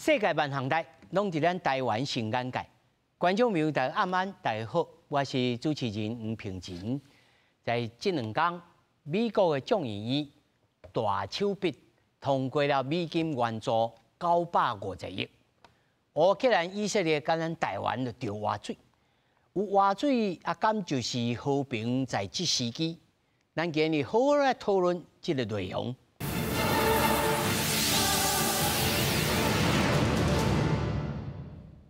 世界萬項代，攏佇咱台灣新眼界。觀眾朋友大家暗安，大家好，我是主持人吳平仁。在這兩天，美國的眾議院大手筆通過了美金援助950億。烏克蘭、以色列佮咱台灣就著活水，有活水啊，敢就是和平在這時機？咱今日好好來討論這個內容。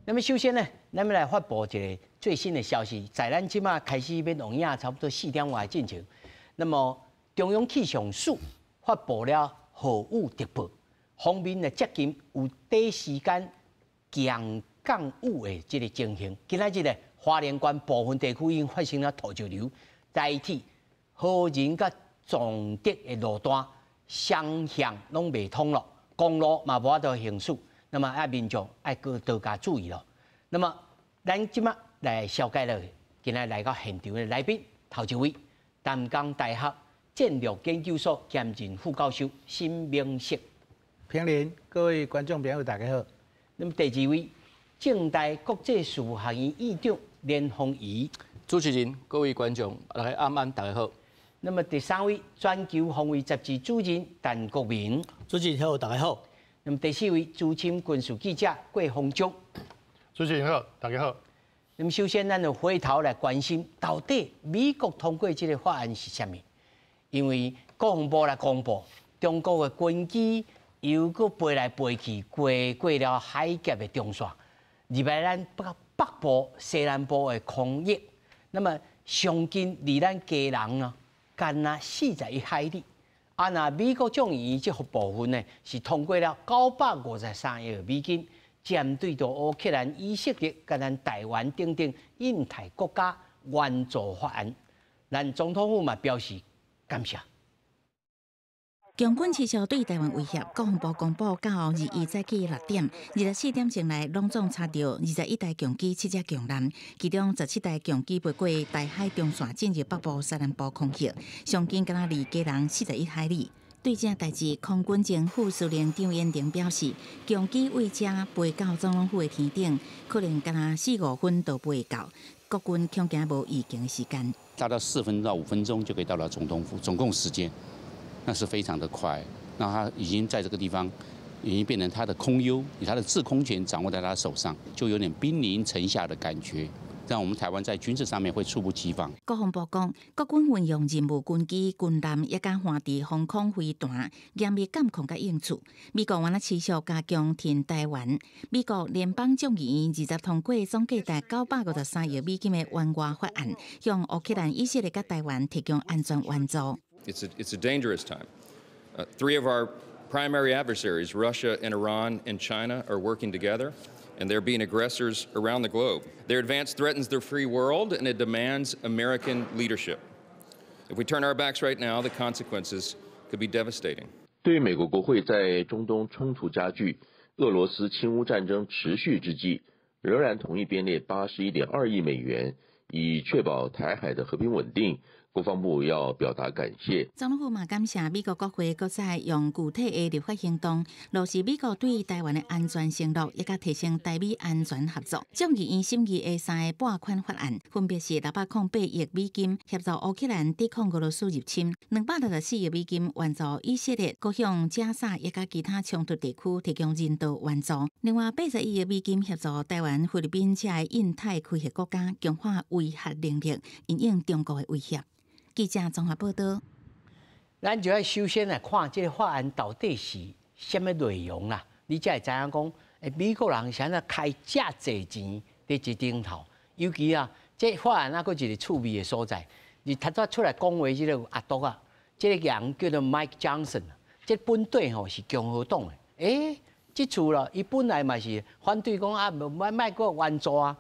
那麼首先呢，咱們來發布一個最新的消息，在咱這馬開始欲錄影，差不多4點外進前，那麼中央氣象署發布了豪雨特報，鋒面呢接近有短時間強降雨的這個情形。今仔日呢，花蓮縣部分地區已經發生了土石流，台鐵、好仁佮崇德的路段雙向攏袂通咯，公路嘛無法度行駛。那麼啊，民眾愛閣多加注意咯。那麼，咱這馬來紹介落去，今仔來到現場的來賓，頭一位，淡江大學戰略研究所兼任副教授沈明室。平林，各位觀眾朋友，大家好。那麼第二位，政大國際事務學院院長連峰儀。主持人，各位觀眾，大家暗安，大家好。那麼第三位，全球防衛雜誌主任陳國銘。主持人好，大家好。那麼第四位，資深軍事記者郭鴻忠。主持人好，大家好。那麼首先，咱就回頭來關心，到底美國通過這個法案是啥物？因為國防部來公布，中國的軍機又閣飛來飛去，過過了海峽的中線，入來咱北部、西南部的空域。那麼上近離咱基隆啊，干焦41海里。啊，若美國眾議院這部分呢，是通過了953億美金，針對著烏克蘭、以色列、佮咱台灣等等印太國家援助法案，咱總統府嘛表示感謝。共軍持續對台灣威脅，國防部公布到21早起6點，24點鐘內攏總查著21台共機、7隻共艦，其中17台共機飛過台海中線進入北部西南部空域，上近敢若離基隆41海里。對這代誌，空軍前副司令張延廷表示，共機對這飛到總統府的天頂，可能敢若四五分就飛到，國軍恐驚無預警的時間。大概4分到5分鐘就可以到達總統府，總共時間。那是非常的快，那他已經在這個地方，已經變成他的空優，以他的制空權掌握在他手上，就有點兵臨城下的感覺，讓我們台灣在軍事上面會猝不及防。國防部講，國軍運用任務軍機、軍艦，也佮環地防空飛彈，嚴密監控佮應處。美國原來持續加強挺台灣。美國聯邦眾議院20通過總計達953億美金的援外法案，向烏克蘭、以色列佮台灣提供安全援助。 It's a dangerous time. Three of our primary adversaries, Russia and Iran and China, are working together, and they're being aggressors around the globe. Their advance threatens the free world, and it demands American leadership. If we turn our backs right now, the consequences could be devastating. 對於美國國會在中東衝突加劇、俄羅斯侵烏戰爭持續之際，仍然同意編列81.2億美元，以確保台海的和平穩定。國防部要表達感謝。總統府嘛感謝美國國會閣再用具體的立法行動，落實美國對台灣的安全承諾，也佮提升台美安全合作。眾議院審議的三個撥款法案，分別是608億美金協助烏克蘭抵抗俄羅斯入侵，264億美金援助以色列，閣向加沙也佮其他衝突地區提供人道援助。另外81億美金協助台灣、菲律賓這个印太區域國家強化威嚇能力，因應中國的威脅。記者綜合報道。咱就愛首先來看這個法案到底是啥物內容啦，你才會知影講，美國人是按怎開遮濟錢佇這頂頭。尤其啊，這法案啊，閣一個趣味的所在，你頭拄出來講話這個阿督啊，這個人叫做 Mike Johnson，這本底吼是共和黨的。這次咯，伊本來嘛是反對講啊，無莫莫閣援助啊，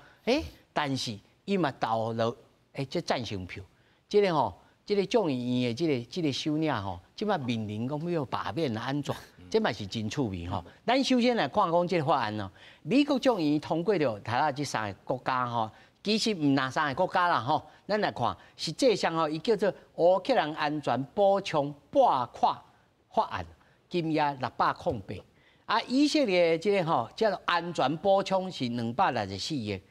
但是伊嘛投了這贊成票，這個吼。這個眾議院的這個首領吼，這擺面臨講欲罷免按怎，這嘛是真趣味吼。咱首先來看講這個法案哦，美國眾議院通過著，頭仔這三個國家吼，其實毋但三個國家啦吼。咱來看，實際上吼，伊叫做烏克蘭安全補充撥款法案，金額608。啊，以色列這個吼叫做安全補充是264億。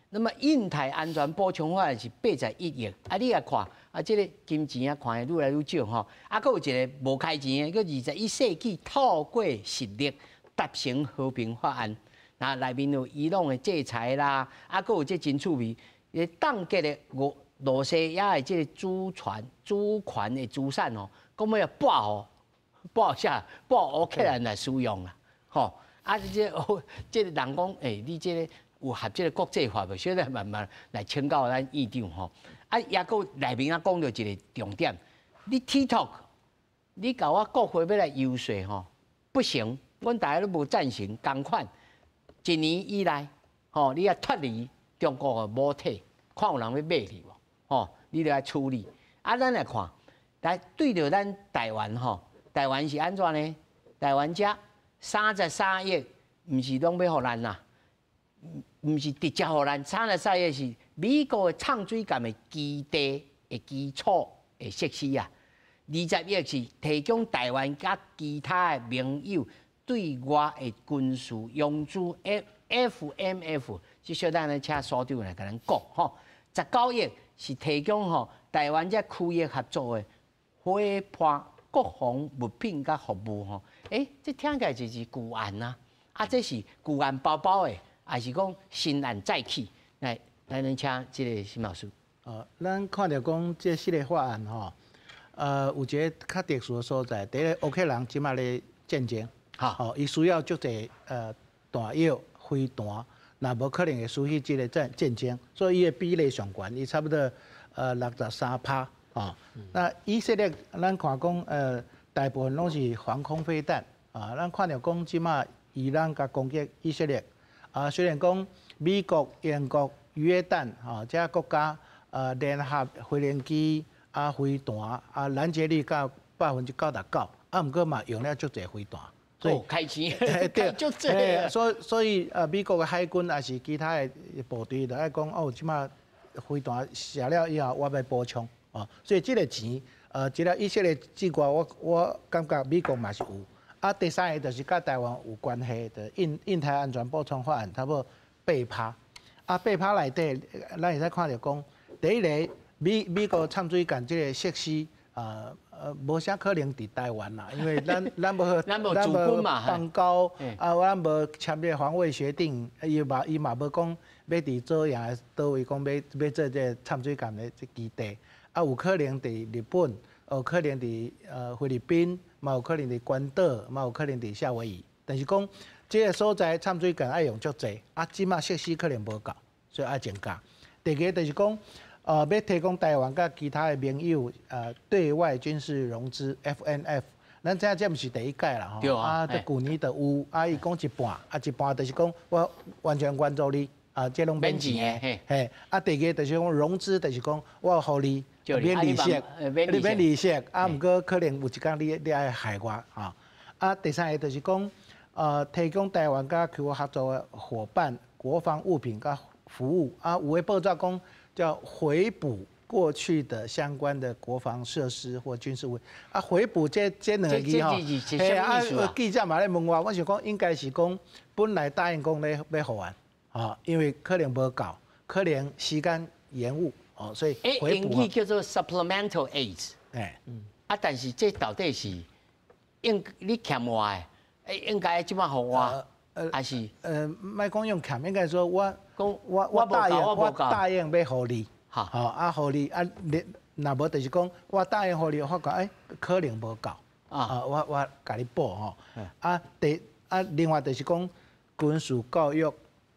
那麼印太安全補充法案是81億。啊，你來看，啊，這個金錢啊，看得愈來愈少吼。啊，閣有一個無開錢的，叫21世紀透過實力達成和平法案。那內面有伊朗的制裁啦，啊，閣有這真趣味，凍結的俄羅西亞的這個主權的資產哦，講欲撥予撥啥？撥烏克蘭來使用啦，吼！啊，這個人講，欸，你這個有合這個國際法無？小來慢慢來請教咱院長吼。啊，抑閣內面啊講著一個重點，你 TikTok，你共我國會欲來遊說吼，不行，阮大家攏無贊成，仝款。一年以內，吼，你欲脫離中國的母體，看有人欲買你無？吼，你著愛處理。啊，咱來看，來對著咱台灣吼，台灣是按怎呢？台灣這33億，毋是攏欲予咱啦，毋是直接予咱，三十三億是美國的泅水艦的基地的基礎的設施啊。20億是提供台灣佮其他的盟友對外的軍事融資 FMF，這小等咧請所長來共咱講吼。19億是提供吼台灣這區域合作的伙伴國防物品佮服務吼。欸，這聽起來就是舊案啊，啊，這是舊案包包的，還是講新案再起？來，來，咱請這個沈老師。咱看著講這四个法案吼，有一个較特殊的所在，第一个烏克蘭這擺咧戰爭，吼，伊需要足濟彈藥、飛彈，若無可能會輸去這個戰爭，所以伊的比例上懸，伊差不多63趴，吼。那以色列咱看講大部分攏是防空飛彈，啊，咱看著講這擺伊朗共攻擊以色列，啊，雖然講美國、英國、約旦，吼，這國家聯合飛行機啊飛彈啊攔截率到99%，啊，毋過嘛用了足濟飛彈。所以開錢，對，足濟。所以美國的海軍抑是其他的部隊，就愛講哦，這擺飛彈射了以後，我欲補充，哦，所以這個錢，除了以色列之外，我感覺美國嘛是有。啊，第三个就是佮台灣有關係的印太安全補充法案，差不多8趴。啊，八趴內底，咱會使看著講，第一个美國泅水艦這個設施，無啥可能佇台灣啦，因為咱無咱無駐軍嘛，邦交，啊，咱無簽這個防衛協定，伊嘛無講欲佇左營的佗位講欲做這個泅水艦的這基地，啊，有可能佇日本，有可能佇菲律賓，嘛有可能佇關島，嘛有可能佇夏威夷，但是講這個所在泅水艦愛用足濟，啊，這擺設施可能無夠，所以愛增加。第二個就是講，欲提供台灣佮其他的盟友，對外軍事融資 FMF，咱知影這毋是第一屆啦，吼，啊，這舊年就有，啊，伊講一半，啊，一半就是講我完全援助你，啊，這攏免錢的，嘿，啊，第二個就是講融資，就是講我予你免利息，你免利息，啊，毋過可能有一工你愛還我，吼，啊，第三個就是講，提供台灣佮區域合作的夥伴國防物品佮服務，啊，有的報紙講叫回補過去的相關的國防設施或軍事物，啊，回補這兩個字吼，嘿啊，記者嘛咧問我，我想講應該是講本來答應講咧欲予還，吼，因為可能無夠，可能時間延誤，哦，所以回補。英語叫做 supplemental aids，哎，啊，但是這到底是應你欠我的，應該這擺予我，還是？莫講用欠，應該說我答應欲予你，好，啊，予你啊，你若無就是講我答應予你，發覺欸可能無夠，啊，我共你補吼，啊，啊，另外就是講軍事教育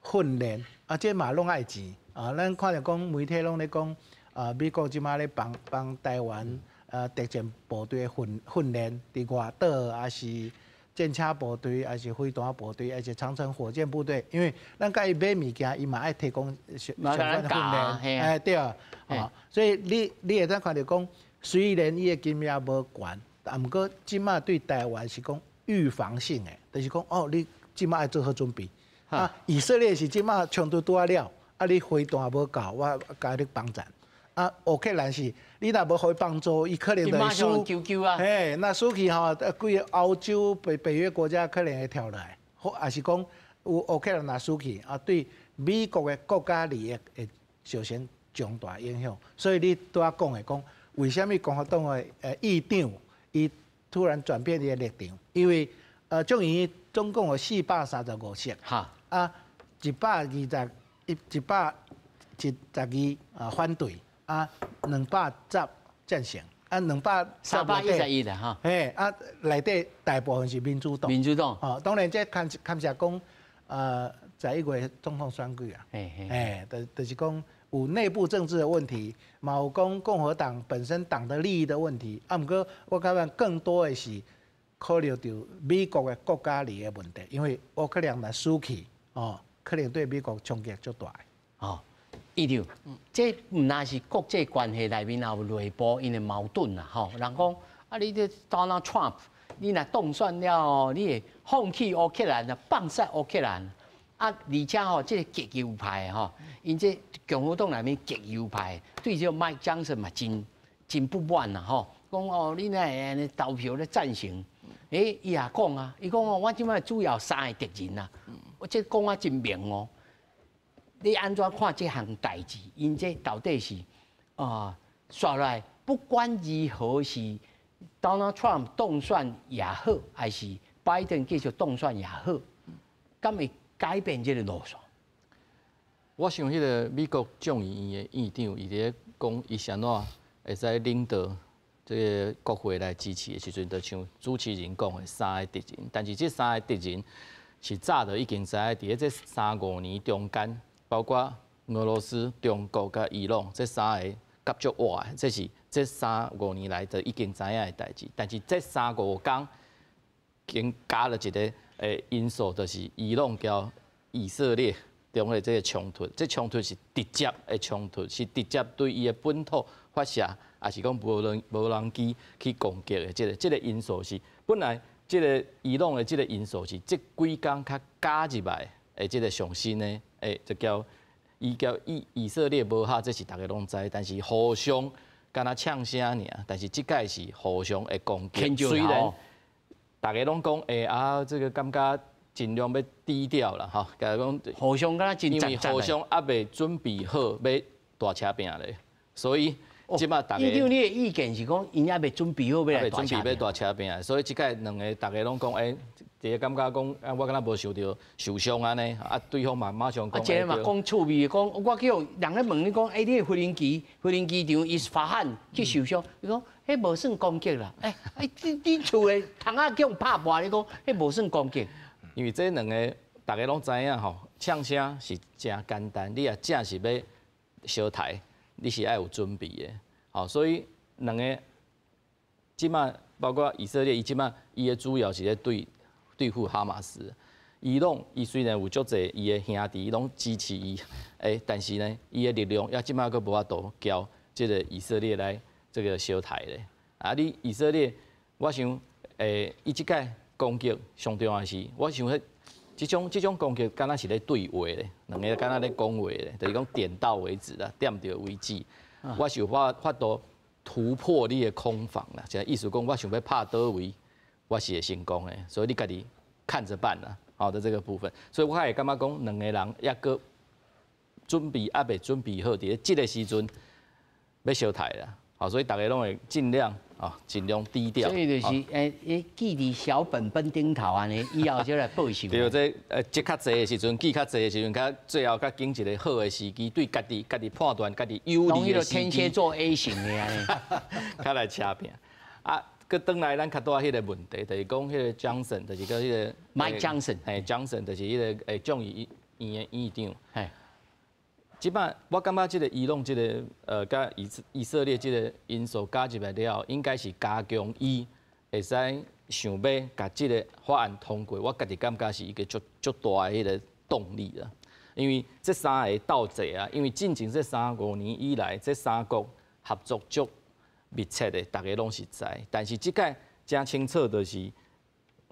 訓練，啊，這嘛攏愛錢，啊，咱看著講媒體攏咧講，啊，美國這擺咧幫幫台灣特戰部隊訓練，佇外島抑是戰車部隊，抑是飛彈部隊，抑是長程火箭部隊，因為咱共伊買物件，伊嘛愛提供相關的訓練，哎對啊，所以你會當看著講，雖然伊的金額無懸，但毋過這擺對台灣是講預防性的，就是講哦，你這擺愛做好準備。啊，以色列是這擺衝突拄仔了，啊，你飛彈無夠，我共你幫贊。啊，烏克蘭是你若無予伊幫助，伊可能就會輸。啊！嘿，若輸去吼，規个歐洲北約國家可能會跳落來，或也是講有烏克蘭若輸去啊，對美國的國家利益會造成重大影響。所以你拄仔講的講，為啥物共和黨的議長伊突然轉變伊的立場？因為眾議院總共有435席，啊，121，112啊反對，啊，210贊成，啊，210 311啦哈。嘿，啊，內底大部分是民主黨。民主黨。哦，當然這牽涉講，11月總統選舉啊，嘿，就是講有內部政治的問題，嘛有講共和黨本身黨的利益的問題，啊，毋過我感覺更多的是考慮到美國的國家利益的問題，因為烏克蘭若輸去，哦，可能對美國衝擊足大。哦，伊就這毋但是國際關係內面也有內部𪜶的矛盾啦，吼。人講啊，你這 Donald Trump，你若當選了後，你會放棄烏克蘭啊，放殺烏克蘭啊，而且吼，這個極右派吼，𪜶這共和黨內面極右派對這個 Mike Johnson 嘛真真不滿啦，吼。講哦，你哪會按呢投票咧贊成？欸，伊也講啊，伊講哦，我這擺主要三个敵人啊，我這講啊真明哦。你按怎看這項代誌？𪜶這到底是啊，煞來不管如何是 Donald Trump 當選也好，還是拜登繼續當選也好，敢會改變這個路線？我想彼個美國眾議院的院長，伊佇咧講，伊是按怎會使領導這個國會來支持的時陣，就像主持人講的三個敵人，但是這三個敵人是早就已經知影佇咧這三五年中間，包括俄羅斯、中國佮伊朗這三个夾足活的，這是這三五年來就已經知影的代誌。但是這三五工經加了一个因素，就是伊朗佮以色列中的這个衝突，這衝突是直接的衝突，是直接對伊的本土發射，抑是講無人機去攻擊的這个因素是本來這个伊朗的這个因素是這幾工較加入來的這个上新的，就叫伊佮以色列無合，這是大家攏知，但是互相敢若嗆聲爾，但是這擺是互相會攻擊，雖然大家攏講啊，這个感覺盡量欲低調啦，吼，共講互相敢若真因為互相猶未準備好欲大車拚咧，所以這擺大家。院長，你的意見是講，𪜶猶未準備好欲來大車拚。準備欲大車拚，所以這擺兩个大家攏講，一个感覺講，啊，我敢若無受著受傷按呢，啊，對方嘛馬上講。啊，一个嘛講趣味的，講我叫人咧問你講，你的飛行機場伊斯法罕去受傷，伊講，彼無算攻擊啦，你厝的窗仔叫拍破，你講，彼無算攻擊。因為這兩个大家攏知影吼，嗆聲是誠簡單，你若正是欲相刣，你是愛有準備的，吼，所以兩个這擺包括以色列，伊這擺伊的主要是咧對付哈馬斯。伊朗伊雖然有足濟伊的兄弟攏支持伊，但是呢，伊的力量猶這擺閣無法度共這个以色列來這个相刣咧。啊，你以色列，我想，伊這擺攻擊上重要是，我想彼這種攻擊敢若是咧對話咧，兩个敢若咧講話咧，就是講點到為止啦，點著為止。我是有法度突破你的空防啦，就意思講，我想欲拍佗位，我是會成功的，所以你家己看著辦啦。好的這个部分，所以我會感覺講，兩个人猶閣準備猶未準備好，佇咧這个時陣欲相刣啦。好，所以大家攏會盡量啊，盡量低調。所以就是記佇小本本頂頭按呢，以後才來報仇。對，這積較濟的時陣，記較濟的時陣，較最後較揀一个好的時機，對家己家己判斷家己有利的時機。天蠍座 A 型的按呢，較來車拚。啊，閣轉來咱較拄仔彼个問題，就是講彼个 Johnson，就是講彼个 Mike Johnson，嘿，Johnson 就是彼个眾議院的院長。這擺我感覺這个伊朗這个佮以色列這个因素加入來了後，應該是加強伊會使想欲共這个法案通過。我家己感覺是一個足足大的彼个動力啦。因為這三个鬥濟啊，因為進前這三五年以來，這三國合作足密切的，大家攏是知。但是這擺誠清楚，就是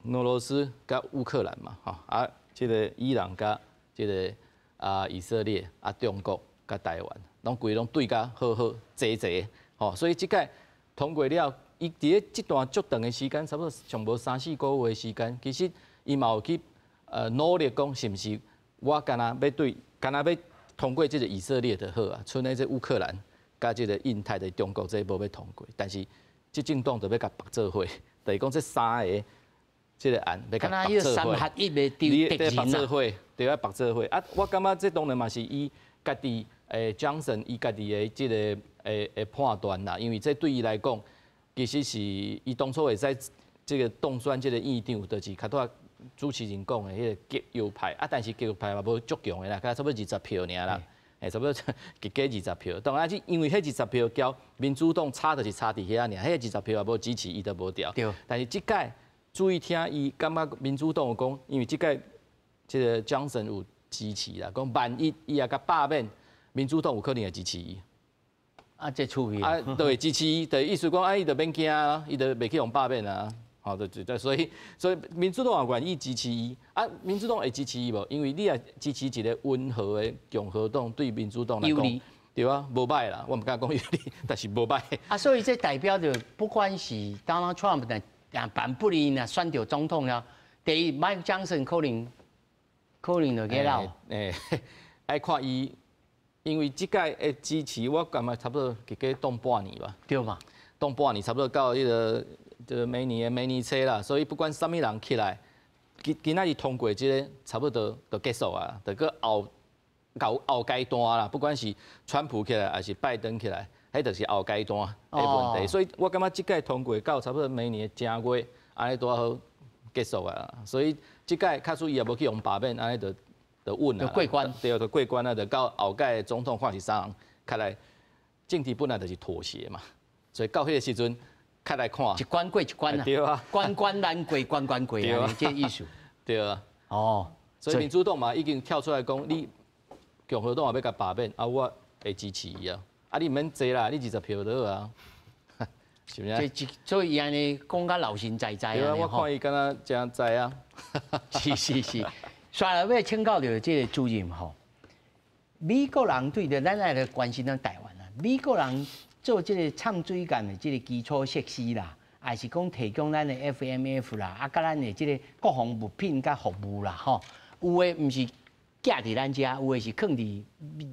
俄羅斯佮烏克蘭嘛，吼啊，這个伊朗佮這个以色列啊，中國佮台灣，攏規攏對甲好好齊齊，吼，所以這屆通過了，伊佇咧這段足長的時間，差不多上無三四個月的時間，其實伊嘛有去努力講，是毋是我干焦欲對，干焦欲通過這個以色列就好啊，賰咧這烏克蘭佮這個印太的中國這無欲通過，但是執政黨就欲共縛做伙，就是講這三个這個案欲共縛做伙，三合一的敵縛做伙，對啊，縛做伙啊，我感覺這當然嘛是伊家己Johnson 伊家己的這個判斷啦，因為這對伊來講，其實是伊當初會使這個當選這個院長，就是較拄仔主持人講的彼个極右派啊，但是極右派嘛無足強的啦，才差不多20票爾啦，差不多極加20票。當然，因為彼20票交民主黨差就是差佇遐爾，彼20票也無支持，伊就無掉。但是這屆注意聽，伊感覺民主黨有講，因為這屆這個 Johnson 有支持啦，講萬一伊也共罷免，民主黨有可能會支持伊。啊，這趣味。啊，對，支持伊，就意思講，啊，伊就免驚啊，伊就袂去予罷免啊。好，對，所以民主黨也願意支持伊。啊，民主黨會支持伊無？因為你若支持一個溫和的共和黨，對民主黨來講，對啊，無䆀啦。我毋敢講有利，但是無䆀。啊，所以這代表著，不管是 Donald Trump 若辦不利若選著總統了，第一，Mike Johnson 可能就給了。愛看伊，因為這屆的支持，我感覺差不多加擋半年吧。對嘛？擋半年，差不多到彼个。就是明年初啦，所以不管啥物人起來，今仔日通過這个差不多就結束啊，就閣後後後階段啦。不管是川普起來，還是拜登起來，彼就是後階段的問題。所以我感覺這屆通過到差不多明年正月，按呢拄好結束啊。所以這屆假使伊也無去予罷免，按呢就穩啊。過關。對，就過關啊，就到後屆總統看是啥人，較來政治本來就是妥協嘛，所以到彼个時陣。較來看，一關過一關啊，對啊，關關難過關關過啊，這個意思。對啊。哦，所以民主黨嘛已經跳出來講，你共和黨也欲共罷免，啊，我會支持伊啊。啊，你毋免濟啦，你20票就好啊。是毋是？這所以伊按呢講甲老神在在。對啊，我看伊敢若誠知啊。是是是，煞來欲請教著這個主任吼，美國人對著咱愛來關心咱台灣啊，美國人做這個摻水艦的這個基礎設施啦，還是講提供咱的 FMF 啦，啊，佮咱的這個國防物品佮服務啦，吼，有的毋是寄佇咱遮，有的是囥佇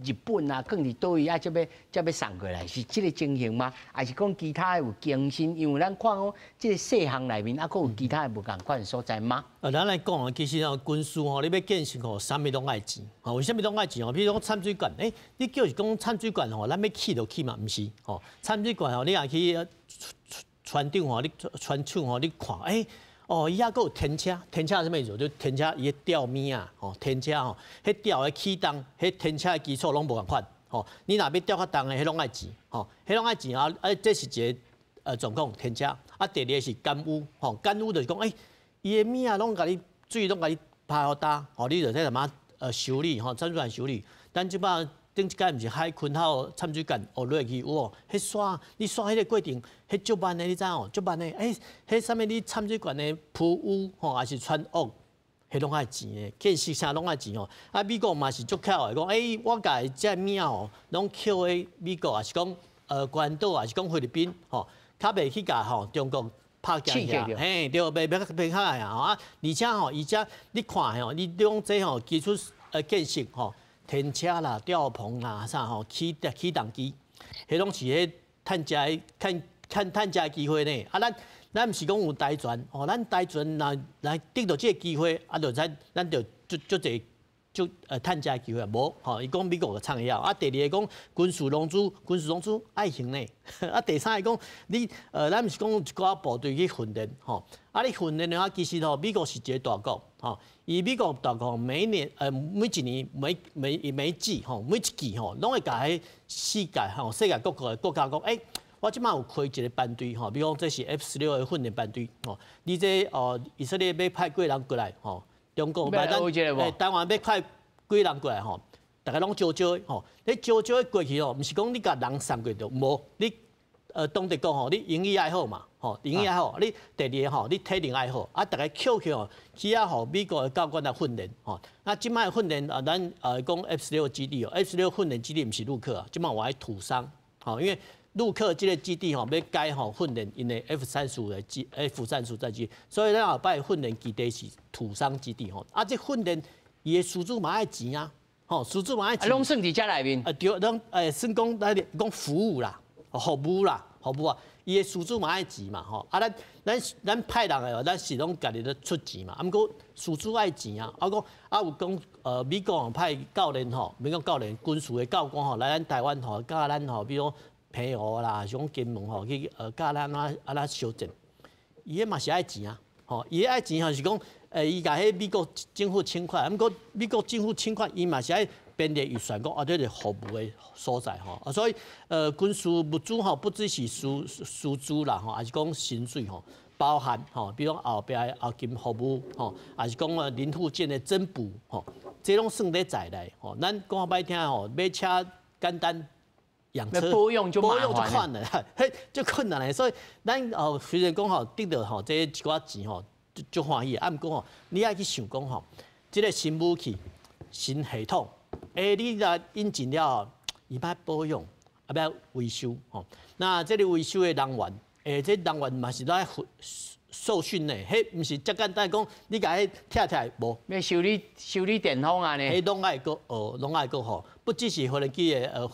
日本啊，囥佇佗位啊，才欲送過來，是這個情形嗎？還是講其他的有更新？因為咱看講這個細項內面，啊，閣有其他的無仝款所在嗎？咱來講啊，其實哦，軍事吼，你欲建設吼，啥物攏愛錢，吼，為啥物攏愛錢吼？比如講摻水管，你叫是講摻水管吼，咱欲起就起嘛，毋是，吼，摻水管吼，你若去船長吼，你船廠吼，你看，哦，伊遐閣有天車，天車啥物意思？就天車伊咧吊物仔，吼，天車吼，彼吊的起重，彼天車的基礎攏無仝款，吼，你若欲吊較重的，彼攏愛錢，吼，彼攏愛錢啊！啊，這是一個狀況，天車。啊，第二個是干污，吼，干污就是講，伊的物仔攏共你水攏共你排予焦，吼，你就說什麼修理，吼，摻水管修理。咱這擺頂一擺毋是海崑號摻水管哦落去有無？彼刷你刷彼個過程，彼足慢的，你知無？足慢的，彼啥物你摻水管的鋪污吼，還是船屋，彼攏愛錢的，建設啥攏愛錢哦。啊，美國嘛是足巧的，講我共這物仔吼，攏扣佇美國，還是講關島，還是講菲律賓吼，較袂去共吼中國拍起來，嘿，對，袂較來啊！啊，而且吼，伊遮你看吼，你講這吼基礎建設吼。天車啦、吊棚啦、啥吼，起重機，彼攏是彼趁食的、趁食的機會呢。啊，咱毋是講有台船吼，咱台船若來得著這个機會，啊，就咱就足足濟足趁食的機會，無吼。伊講美國就創會曉。啊，第二个講軍事融資，軍事融資愛還呢。啊，第三个講你咱毋是講有一寡部隊去訓練吼。啊，你訓練的話，其實吼，美國是一个大國吼。伊美國大國每年每一年每每每季吼，每一季吼，攏會共彼世界吼，世界各國的國家講，我這擺有開一个班隊吼，比如講這是 F-16的訓練班隊吼，你這哦以色列欲派幾人過來吼，中國欲台灣欲派幾人過來吼，逐家攏招招吼，你招招過去吼，毋是講你共人送過去，無你。當地講吼，你英語愛好嘛，吼，英語愛好，你第二個吼，你體能愛好，啊，逐家扣起吼，去遐予美國的教官來訓練，吼。那這擺訓練啊，咱講 F-16基地哦，F-16訓練基地毋是陸克啊，這擺我喺土桑，吼，因為陸克這個基地吼，欲改吼訓練𪜶的 F-35的機 F-35戰機，所以咱後擺訓練基地是土桑基地吼。啊，這訓練伊的師資嘛愛錢啊，吼，師資嘛愛錢。攏算佇遮內面。啊對，攏算講咱講服務啦。服務啦，服務啊，伊的師資嘛愛錢嘛，吼，啊，咱派人的，咱是攏家己咧出錢嘛，啊，毋過師資愛錢啊，啊講啊有講，美國派教練吼，美國教練軍事的教官吼，來咱台灣吼，教咱吼，比如講澎湖啦，是講金門吼，去教咱按怎相戰，伊彼嘛是愛錢啊，吼，伊愛錢吼是講，伊共彼美國政府請款，啊，毋過美國政府請款，伊嘛是愛編列預算講啊，這個服務的所在吼，啊，所以軍事物資吼，不只是師資啦吼，還是講薪水吼，包含吼，比如講後壁的後勤服務吼，還是講零附件的增補吼，這攏算咧在內吼。咱講較歹聽吼，買車簡單，養車保養就保養就困難，彼足困難的。所以咱哦，雖然講吼得著吼這一寡錢吼，足歡喜，啊，毋過吼，你愛去想講吼，這個新武器、新系統。欸，你若引進了後，伊愛保養，啊，欲維修吼。那這個維修的人員，欸，這人員嘛是來受訓的，彼毋是遮簡單講，你共彼拆拆無。欲修理修理電風按呢？彼攏愛閣學，攏愛閣吼，不只是飛機的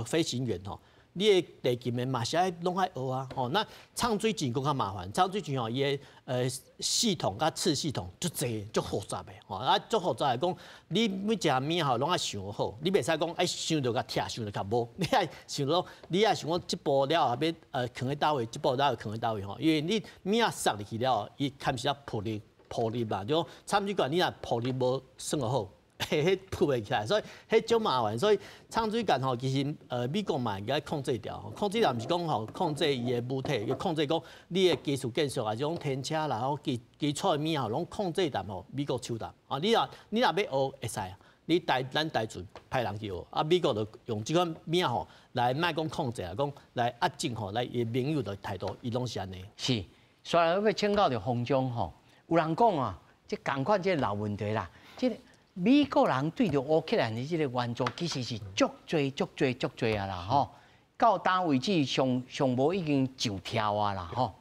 飛行員吼。你的地勤的嘛是愛攏愛學啊，吼，那氅水艦閣較麻煩，氅水艦吼伊的系統佮次系統足濟足複雜的，吼，啊足複雜的講，你每一項物吼攏愛想好，你袂使講愛想著共拆，想著共無，你愛想講，你愛想講這步了後欲囥佇佗位，這步了後囥佇佗位吼，因為你物仔送入去了後，伊堪時啊破裂破裂嘛，就講氅水艦你若破裂無算好。彼撲袂起來，所以彼足麻煩。所以氅水艦吼，其實美國嘛應該控制牢，控制牢毋是講吼控制伊的武體，控制講你的基礎建設，還是講天車啦，吼基基礎的物吼，攏控制踮吼美國手頭。啊，你若欲學會使啊，你台咱台船派人去學，啊，美國就用這款物吼來莫講控制啊，講來壓制吼，來伊盟友的態度，伊攏是按呢。是，所以欲請教著方丈吼，有人講啊，這仝款這老問題啦，這個。美國人對著烏克蘭的這個援助，其實是足濟足濟足濟啊啦吼，到今為止上上無已經上兆啊啦吼。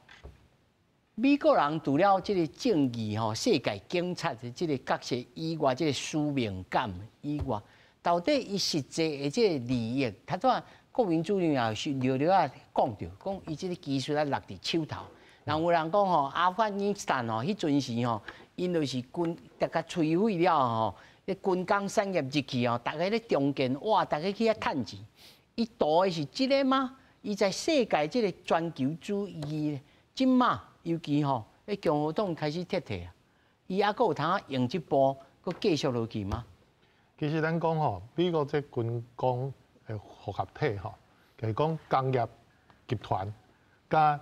美國人除了這個正義吼，世界警察的這個角色以外，這個使命感以外，到底伊實際的這個利益，頭拄仔國民主任也是略略仔講著，講伊這個技術啊落佇手頭。人有人講吼，阿富汗斯坦吼，彼陣時吼，𪜶就是軍，逐家摧毀了吼。這軍工產業入去哦，逐家咧重建，哇！逐家去遐趁錢。伊圖的是這個嗎？伊在世界這個全球主義，這馬尤其吼，彼共和黨開始撤退啊，伊猶閣有通用這步，閣繼續落去嗎？其實咱講吼，美國這軍工的複合體吼，就是講工業集團，佮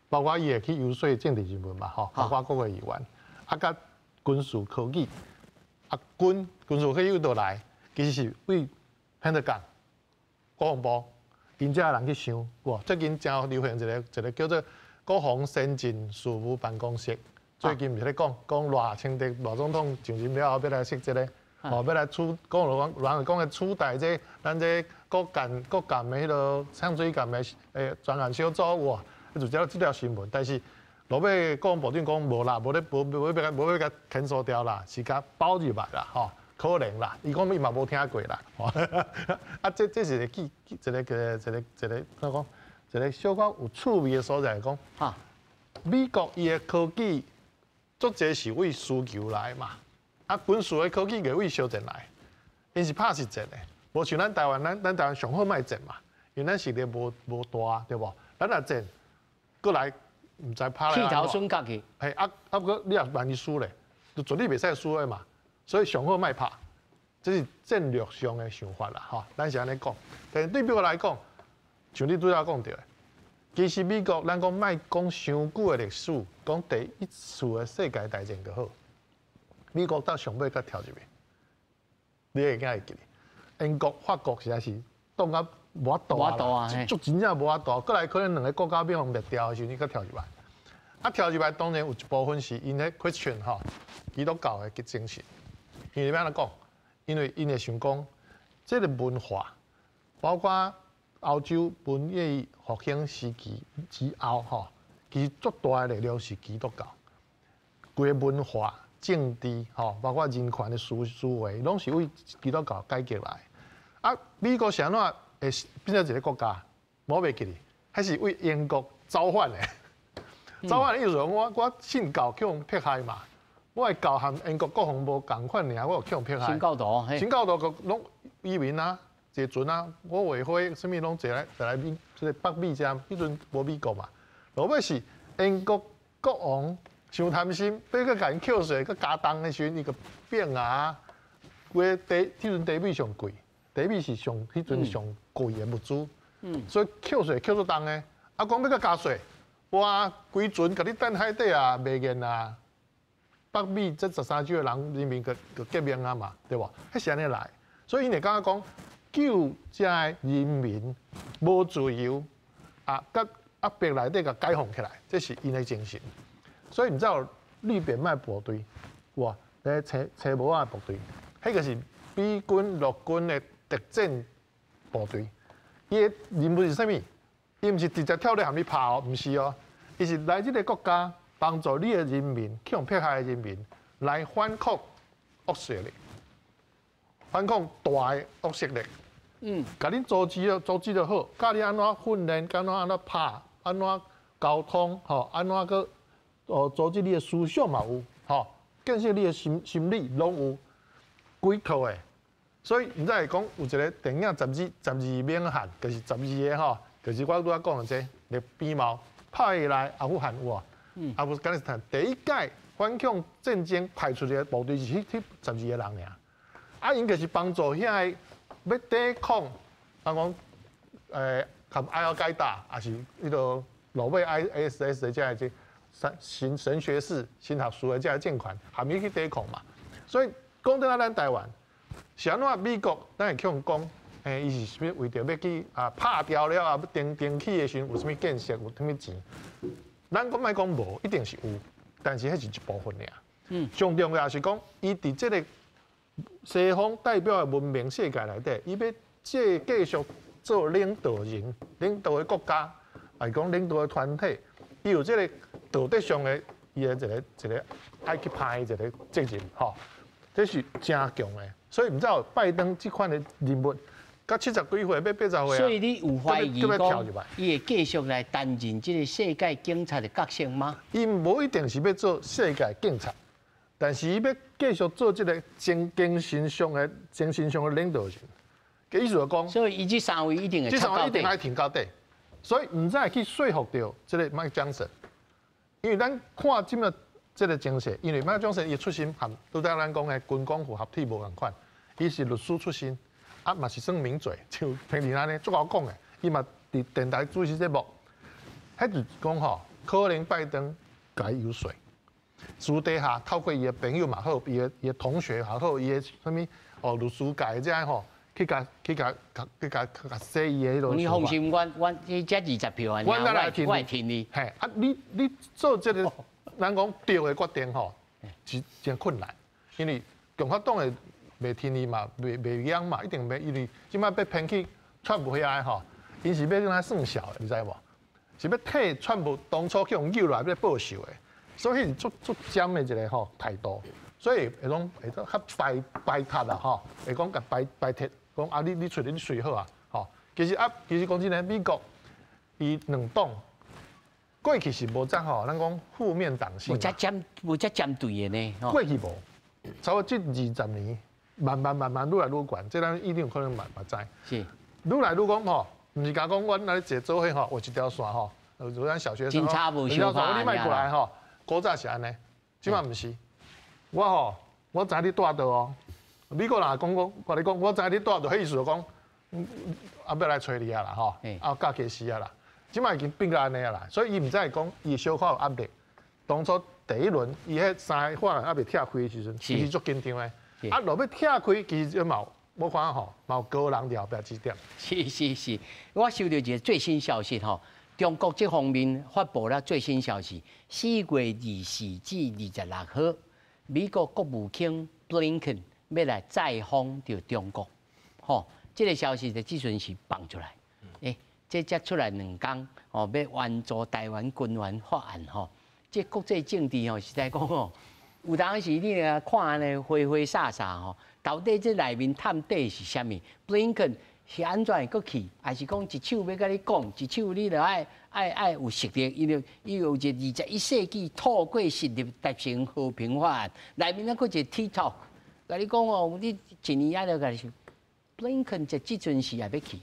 包括伊會去遊說政治人物嘛吼，包括國會議員，啊，佮軍事科技。啊，軍軍事科技佗來，其實是為彭德港國防部𪜶遮人去想，哇！最近誠流行一個叫做國防先進事務辦公室，最近毋是咧講講賴清德賴總統上任了後，欲來設這個，哦，欲來取講人講的取代這咱這國艦國艦的彼個氅水艦的專案小組，哇！就這這條新聞，但是。落尾國防部長講無啦，無咧無無欲共無欲共 cancel 掉啦，是共包入來啦，吼，可能啦。伊講伊嘛無聽過啦，啊，這這是一個記一個一個一個一個怎講？一個小可有趣味的所在，講，美國伊的科技足濟是為需求來嘛，啊，軍事的科技袂為相戰來，𪜶是拍實戰的，無像咱台灣，咱咱台灣上好莫戰嘛，因為咱實力無無大，對無？咱若戰，閣來。毋知拍來剃頭損角去。嘿，啊啊，毋過你若萬一輸咧，就絕對袂使輸的嘛。所以上好莫拍，這是戰略上的想法啦，吼。咱是按呢講，但是對美國來講，像你拄才講著的，其實美國咱講莫講傷久的歷史，講第一次的世界大戰就好。美國到上尾才跳入去，你會敢會記得？英國、法國實在是擋甲無法度啊，足真正無法度。過來可能兩個國家欲予滅掉的時陣，伊閣跳入來。啊，跳入來當然有一部分是𪜶的 Christian 吼，基督教的精神。因為欲按怎講？因為𪜶會想講，這個文化，包括歐洲文藝復興時期之後吼，其實足大的力量是基督教。規个文化、政治吼，包括人權的思維，攏是為基督教改革來。啊，美國是按怎會變做一個國家？無袂記得，彼是為英國造反的。造反的意思講，我信教去予迫害嘛，我的教和英國國防無仝款爾，我就去予迫害。新教徒，新教徒就攏移民啊，坐船啊，我畫花啥物攏坐來美，這個北美遮，彼陣無美國嘛。落尾是英國國王傷貪心，欲閣共𪜶扣稅，閣加重的時陣，伊就變啊。規個茶，彼陣茶米上貴，茶米是上彼陣上貴的物資，所以扣稅扣足重的。啊，講欲閣加稅，哇，規船共你擲海底啊，袂見啊。北美這13州的人人民就革命啊嘛，對無？彼是按呢來，所以𪜶會感覺講救遮的人民無自由啊，佮壓迫內底共解放起來，這是𪜶的精神。所以毋知有綠扁麥部隊，哇，咧青青帽仔部隊，彼個是美軍陸軍的特戰部隊。伊的任務是啥物？伊毋是直接跳咧予你拍哦，毋是哦，伊是來這個國家幫助你的人民，去予迫害的人民來反抗惡勢力，反抗大的惡勢力。共恁組織就好，教你按怎訓練，按怎按怎拍，按怎溝通，吼，按怎閣哦組織你的思想嘛有，吼，建設你的心理攏有，規套的。所以毋知會講有一個電影十二猛漢，就是十二個吼，就是我拄仔講的這個綠扁帽拍來阿富汗有無？阿富汗斯坦第一屆反恐戰爭派出的部隊是彼12個人爾，啊，𪜶就是幫助遐个欲抵抗，人講含阿爾蓋達，抑是彼个落尾 ISS 的這个神學士、神學士的這个政權，含伊去抵抗嘛。所以講轉來咱台灣，是按怎美國咱會去予講，伊是啥物為著欲去啊拍掉了啊，欲停停起的時陣有啥物建設，有啥物錢？咱講莫講無，一定是有，但是彼是一部分爾。上重要是講，伊佇這個西方代表的文明世界內底，伊欲這繼續做領導人、領導的國家，抑是講領導的團體，伊有這個道德上的伊的一個愛去拍的一個責任，吼，這是誠強的。所以毋知有拜登這款的人物，佮70幾歲，欲80歲啊。所以你有懷疑講，伊會繼續來擔任這個世界警察的角色嗎？伊無一定是欲做世界警察，但是伊欲繼續做這個精神上的領導人。意思就講，所以伊這三位一定會這三位一定愛挺到底。所以毋知會去說服著這個麥江森，因為咱看這麼這個情勢，因為麥江森伊出身和拄才咱講的軍工複合體無仝款，伊是律師出身，啊嘛是算名嘴，像平時按呢足𠢕講的，伊嘛佇電台主持節目，彼就是講吼，可能拜登共伊遊說，私底下透過伊的朋友嘛好，伊的同學也好，伊的啥物哦律師界這吼。去共洗伊的彼个。你放心，阮這20票啊，我會挺你。嘿，啊，你做這個，咱講對的決定吼，是真困難，因為共和黨的袂聽你嘛，袂用嘛，一定袂，因為這擺欲偏去川普遐的吼，𪜶是欲按怎算數的，你知無？是欲替川普當初去予救來欲報仇的，所以彼是足足尖的一個吼態度，所以會講會較排斥啦吼，會講共排排斥。講啊，你出你隨好啊，吼，其實講真的，美國伊兩黨過去是無遮吼，咱講負面黨性，無遮針對的呢。過去無，差不多這20年，慢慢慢慢愈來愈懸，這咱一定有可能嘛知。愈來愈講吼，毋是敢講阮來坐做伙吼，畫一條線吼，如咱小學生，警察無相拍，你莫過來吼，古早是按呢，這擺毋是，我吼，我知你蹛佗哦。美國人講，我共你講，我知你蹛佗，彼意思就講，啊，欲來揣你啊啦，吼，啊，教家死啊啦，這擺已經變到按呢啊啦，所以伊毋知會講，伊小可有壓力。當初第一輪，伊彼三個法案猶未拆開的時陣，其實足緊張的。啊，若欲拆開，其實嘛我看吼，嘛有高人伫後壁指點。是是是，我收到一个最新消息吼，中國這方面發布了最新消息，4月24至26號，美國國務卿布林肯欲來再訪著中國，吼，這个消息就這陣時放出來，欸，這才出來兩工，吼，欲援助台灣軍援法案，吼，這國際政治吼，實在講吼，有當時你若看按呢花花灑灑吼，到底這內面探底是啥物？布林肯是按怎會閣去？還是講一手欲共你講，一手你著愛愛愛有實力？伊就伊有一個21世紀透過實力達成和平法案，內面猶閣一個 TikTok，共你講哦，你一年仔就共你想，布林肯這這陣時也欲去，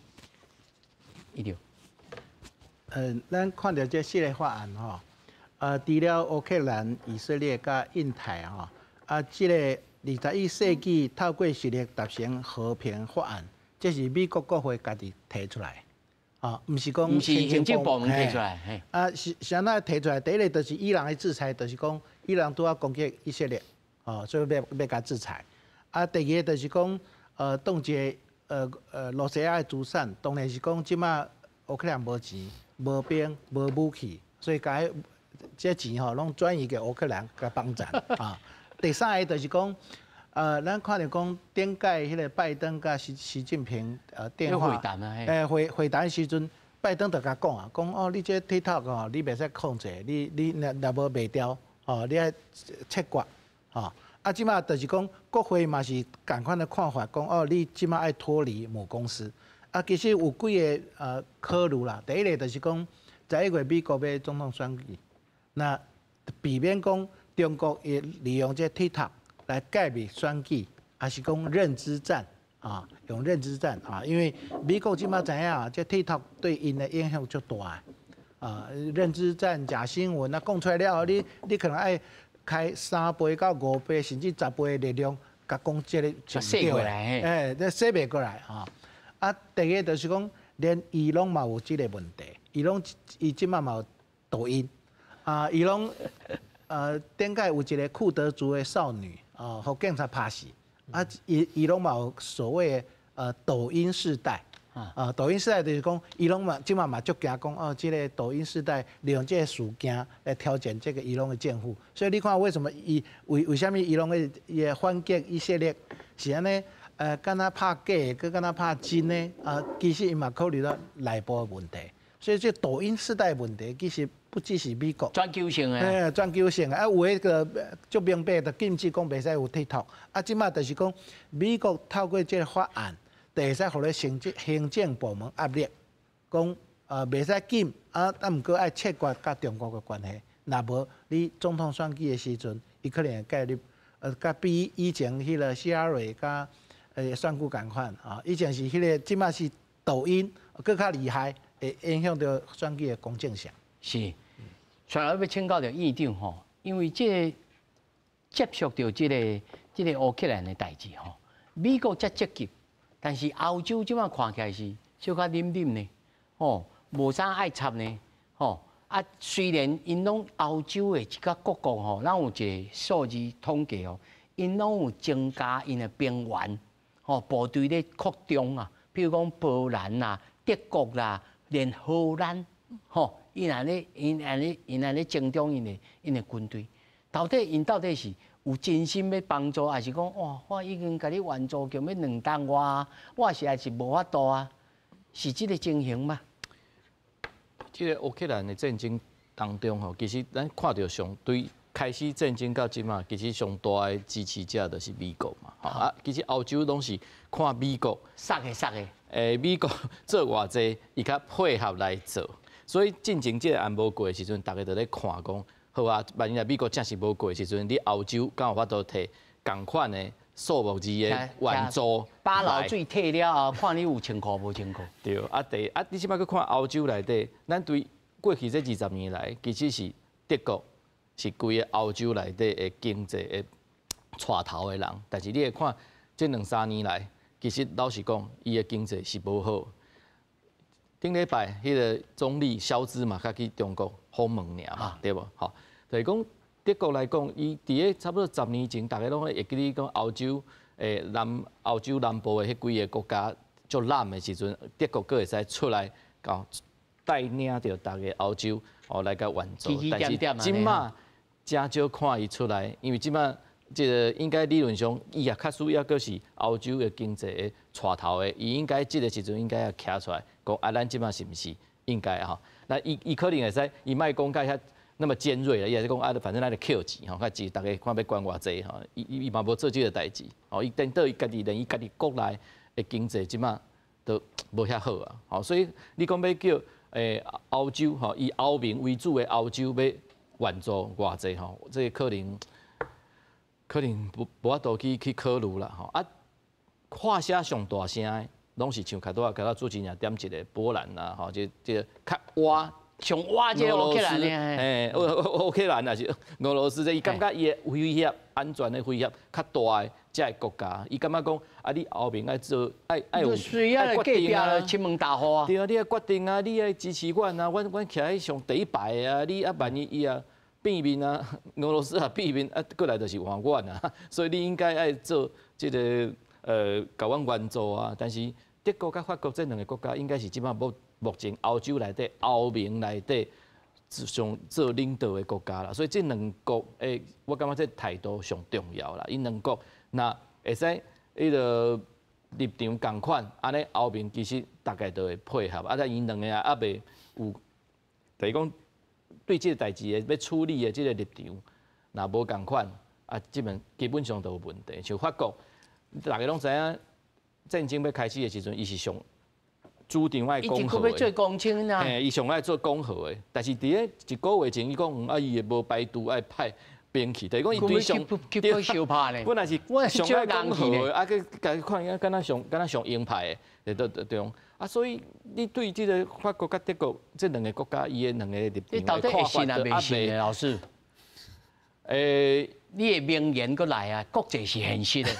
伊就，咱看著這四个法案吼，除了烏克蘭、以色列佮印太吼，啊，這个21世紀透過實力達成和平法案，這是美國國會家己提出來，啊，毋是講毋是行政部門提出來，啊，是是按怎提出來？第一个就是伊朗的制裁，就是講伊朗拄仔攻擊以色列，哦，所以欲欲共制裁。啊，第二个就是講，凍結羅西亞的資產，當然是講這馬烏克蘭無錢、無兵、無武器，所以共這錢吼攏轉移給烏克蘭共幫贊啊。第三个就是講，咱看著講頂擺彼个拜登佮習習近平電話，會會談時陣，拜登就共講啊，講哦，你這 TikTok 哦，你袂使控制，你你若若無賣掉，哦，你愛切割，吼。啊，這馬就是講國會嘛是仝款的看法，講哦，你這馬愛脫離母公司。啊，其實有幾个考慮啦。第一个就是講，11月美國欲總統選舉，那避免講中國會利用這 TikTok 來介入選舉，抑是講認知戰啊，用認知戰啊，因為美國這馬知影，這 TikTok 對𪜶的影響足大啊，認知戰、假新聞啊，講出來了後，你你可能愛開3倍到5倍，甚至10倍的力量，共講這个是毋對的，欸，這洗袂過來啊。啊，第二个就是講，連伊攏嘛有這个問題，伊攏伊這馬嘛有抖音，啊，伊攏頂擺有一个庫德族的少女啊，予警察拍死，啊，伊伊攏嘛有所謂的抖音世代，啊，抖音世代就是講，伊攏嘛這馬嘛足驚講哦，這个抖音世代利用這个事件來挑戰這个伊朗的政府，所以你看為什麼伊為為啥物伊朗的伊會反擊以色列是按呢？敢若拍假的，閣敢若拍真的，啊，其實伊嘛考慮到內部的問題，所以這抖音世代問題其實不只是美國，全球性的，欸，全球性的，啊，有的个足明白，就禁止講袂使有 TikTok，啊，這馬就是講美國透過這个法案，就會使予咧行政行政部門壓力，講袂使禁，啊，啊，毋過愛切割佮中國的關係，若無你總統選舉的時陣，伊可能會介入，佮比以前彼个希拉蕊佮選舉仝款啊，以前是彼个，這馬是抖音，閣較厲害，會影響著選舉的公正性。是，所以欲請教著院長吼，因為這个接觸著這个這个烏克蘭的代誌吼，美國遮積極，但是歐洲這馬看起來是小可忍忍呢，吼，無啥愛插呢，吼，啊，雖然𪜶攏歐洲的一個各國吼，咱有一个數字統計哦，𪜶攏有增加𪜶的兵員。哦，部隊咧擴張啊，比如講波蘭啦、德國啦，連荷蘭，吼，𪜶按呢，𪜶按呢，𪜶按呢增長𪜶的𪜶的軍隊，到底𪜶到底是有真心欲幫助，抑是講哇，我已經共你援助叫欲兩冬外，我實在是無法度啊，是這个情形嗎？這个烏克蘭的戰爭當中吼，其實咱看著上對開始戰爭到這馬，其實上大的支持者就是美國嘛。啊，其實歐洲攏是看美國，殺的殺的。欸，美國做偌濟，伊較配合來做。所以進前這个案無過的時陣，大家就咧看講，好啊，萬一若美國真是無過的時陣，你歐洲敢有法度提仝款的數目字的援助？把老水退了後，看你有穿褲無穿褲。對，啊第啊，你這擺閣看歐洲內底，咱對過去這20年來，其實是德國是規個歐洲內底的經濟的帶頭的人，但是你會看這兩三年來，其實老實講，伊的經濟是無好。頂禮拜彼个總理蕭茲嘛，才去中國訪問爾嘛，對無？吼，就是講德國來講，伊佇咧差不多10年前，大家攏會記得講歐洲南歐洲南部的彼幾个國家足濫的時陣，德國閣會使出來共帶領著逐个歐洲哦來共援助。但是這馬誠少看伊出來，因為這馬這个應該理論上伊也較需要閣是歐洲的經濟的帶頭的，伊應該這个時陣應該要徛出來講啊，咱這馬是毋是應該吼？那伊可能會使，伊莫講甲遐那麼尖銳啦，伊也是講啊，反正咱就扣錢吼，較濟逐家看欲捐偌濟吼，伊嘛無做這个代誌，吼，伊顛倒伊家己連伊家己國內的經濟這馬都無遐好啊，吼，所以你講欲叫歐洲吼，以歐盟為主的歐洲欲援助偌濟吼，這个可能無法度去考慮啦，吼啊，看聲上大聲的，攏是像較拄仔共主持人點一个波蘭啦，吼，這个較倚。上倚這个烏克蘭呢？嘿，烏克蘭也是俄羅斯，這伊感覺伊的威脅安全的威脅較大的這个國家，伊感覺講啊，你後面愛做愛有愛決定啊，親門大戶啊，對啊，你愛決定啊，你愛支持阮啊，阮徛佇上第一排的啊，你啊萬一伊啊變面啊，俄羅斯啊變面啊，過來就是換阮啊，所以你應該愛做這个共阮援助啊，但是德國佮法國這兩个國家應該是這擺目前歐洲內底、歐盟內底上做領導的國家啦，所以這兩國的，我感覺這態度上重要啦。𪜶兩國若會使彼个立場仝款，按呢歐盟其實大概都會配合。啊，但𪜶兩个猶未有，就是講對這个代誌的欲處理的這个立場，若無仝款，啊，基本上都有問題。像法國，逐家攏知影，戰爭欲開始的時陣，伊是上主張愛講和的，嘿，伊上愛做講和的，但是佇咧一个月前，伊講啊，伊會無排除愛派兵去，就是講伊對上本來是上愛講和的，啊，閣共看敢若上鷹派的，對對對啊，所以你對這个法國佮德國這兩个國家，伊的兩个立場的看法都猶未。老師，你的名言閣來啊，國際是現實的。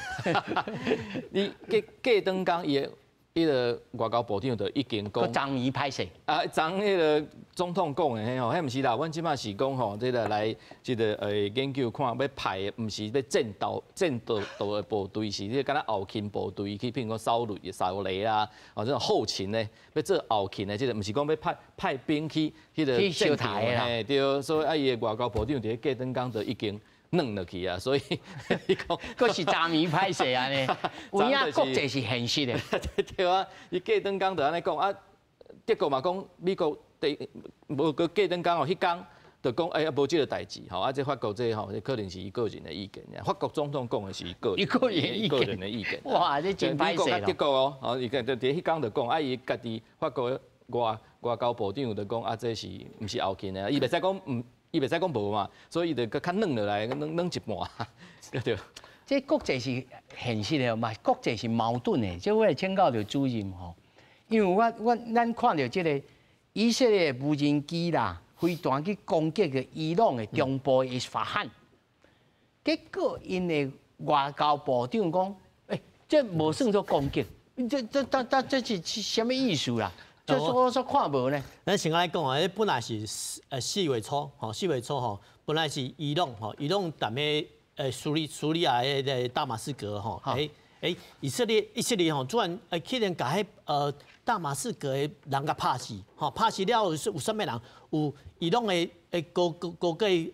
你過過轉工伊的。彼个外交部長就已經講，昨暝歹勢啊，昨彼个總統講的彼吼，彼毋是啦，阮這馬是講吼，這个來這个研究看欲派的，毋是欲戰鬥的部隊，是這个敢若後勤部隊去，譬如講掃雷啦，哦，這種後勤的，欲做後勤的，這个毋是講欲派兵去彼个戰場的，嘿對，所以啊，伊的外交部長佇咧過轉工就已經軟落去啊，所以伊講，閣是昨暝歹勢按呢，有影國際是現實的。對啊，伊過轉工就按呢講啊，德國嘛講美國第無閣過轉工哦，彼工就講哎呀無這个代誌吼，啊這法國這吼，這可能是伊個人的意見。法國總統講的是伊個人的意見。哇，這真歹勢。美國佮德國哦，哦伊個就佇彼工就講啊，伊家己法國外交部長就講啊，這是毋是後勤的，伊袂使講毋。伊袂使講無嘛，所以伊就閣較軟落來，軟軟一半，對。這國際是現實的嘛，國際是矛盾的。這我會請教著主任吼，因為咱看著這个以色列無人機啦，飛彈去攻擊个伊朗的中部的伊斯法罕，結果𪜶的外交部長講，欸，這無算做攻擊，這是啥物意思啦？這我說看無呢。咱先來講啊，本來是4月初，吼，4月初吼，本來是伊朗吼，伊朗踮咧敘利亞的大馬士革吼，以色列吼，突然去年共彼大馬士革的人共拍死，吼，拍死了後有啥物人？有伊朗的高級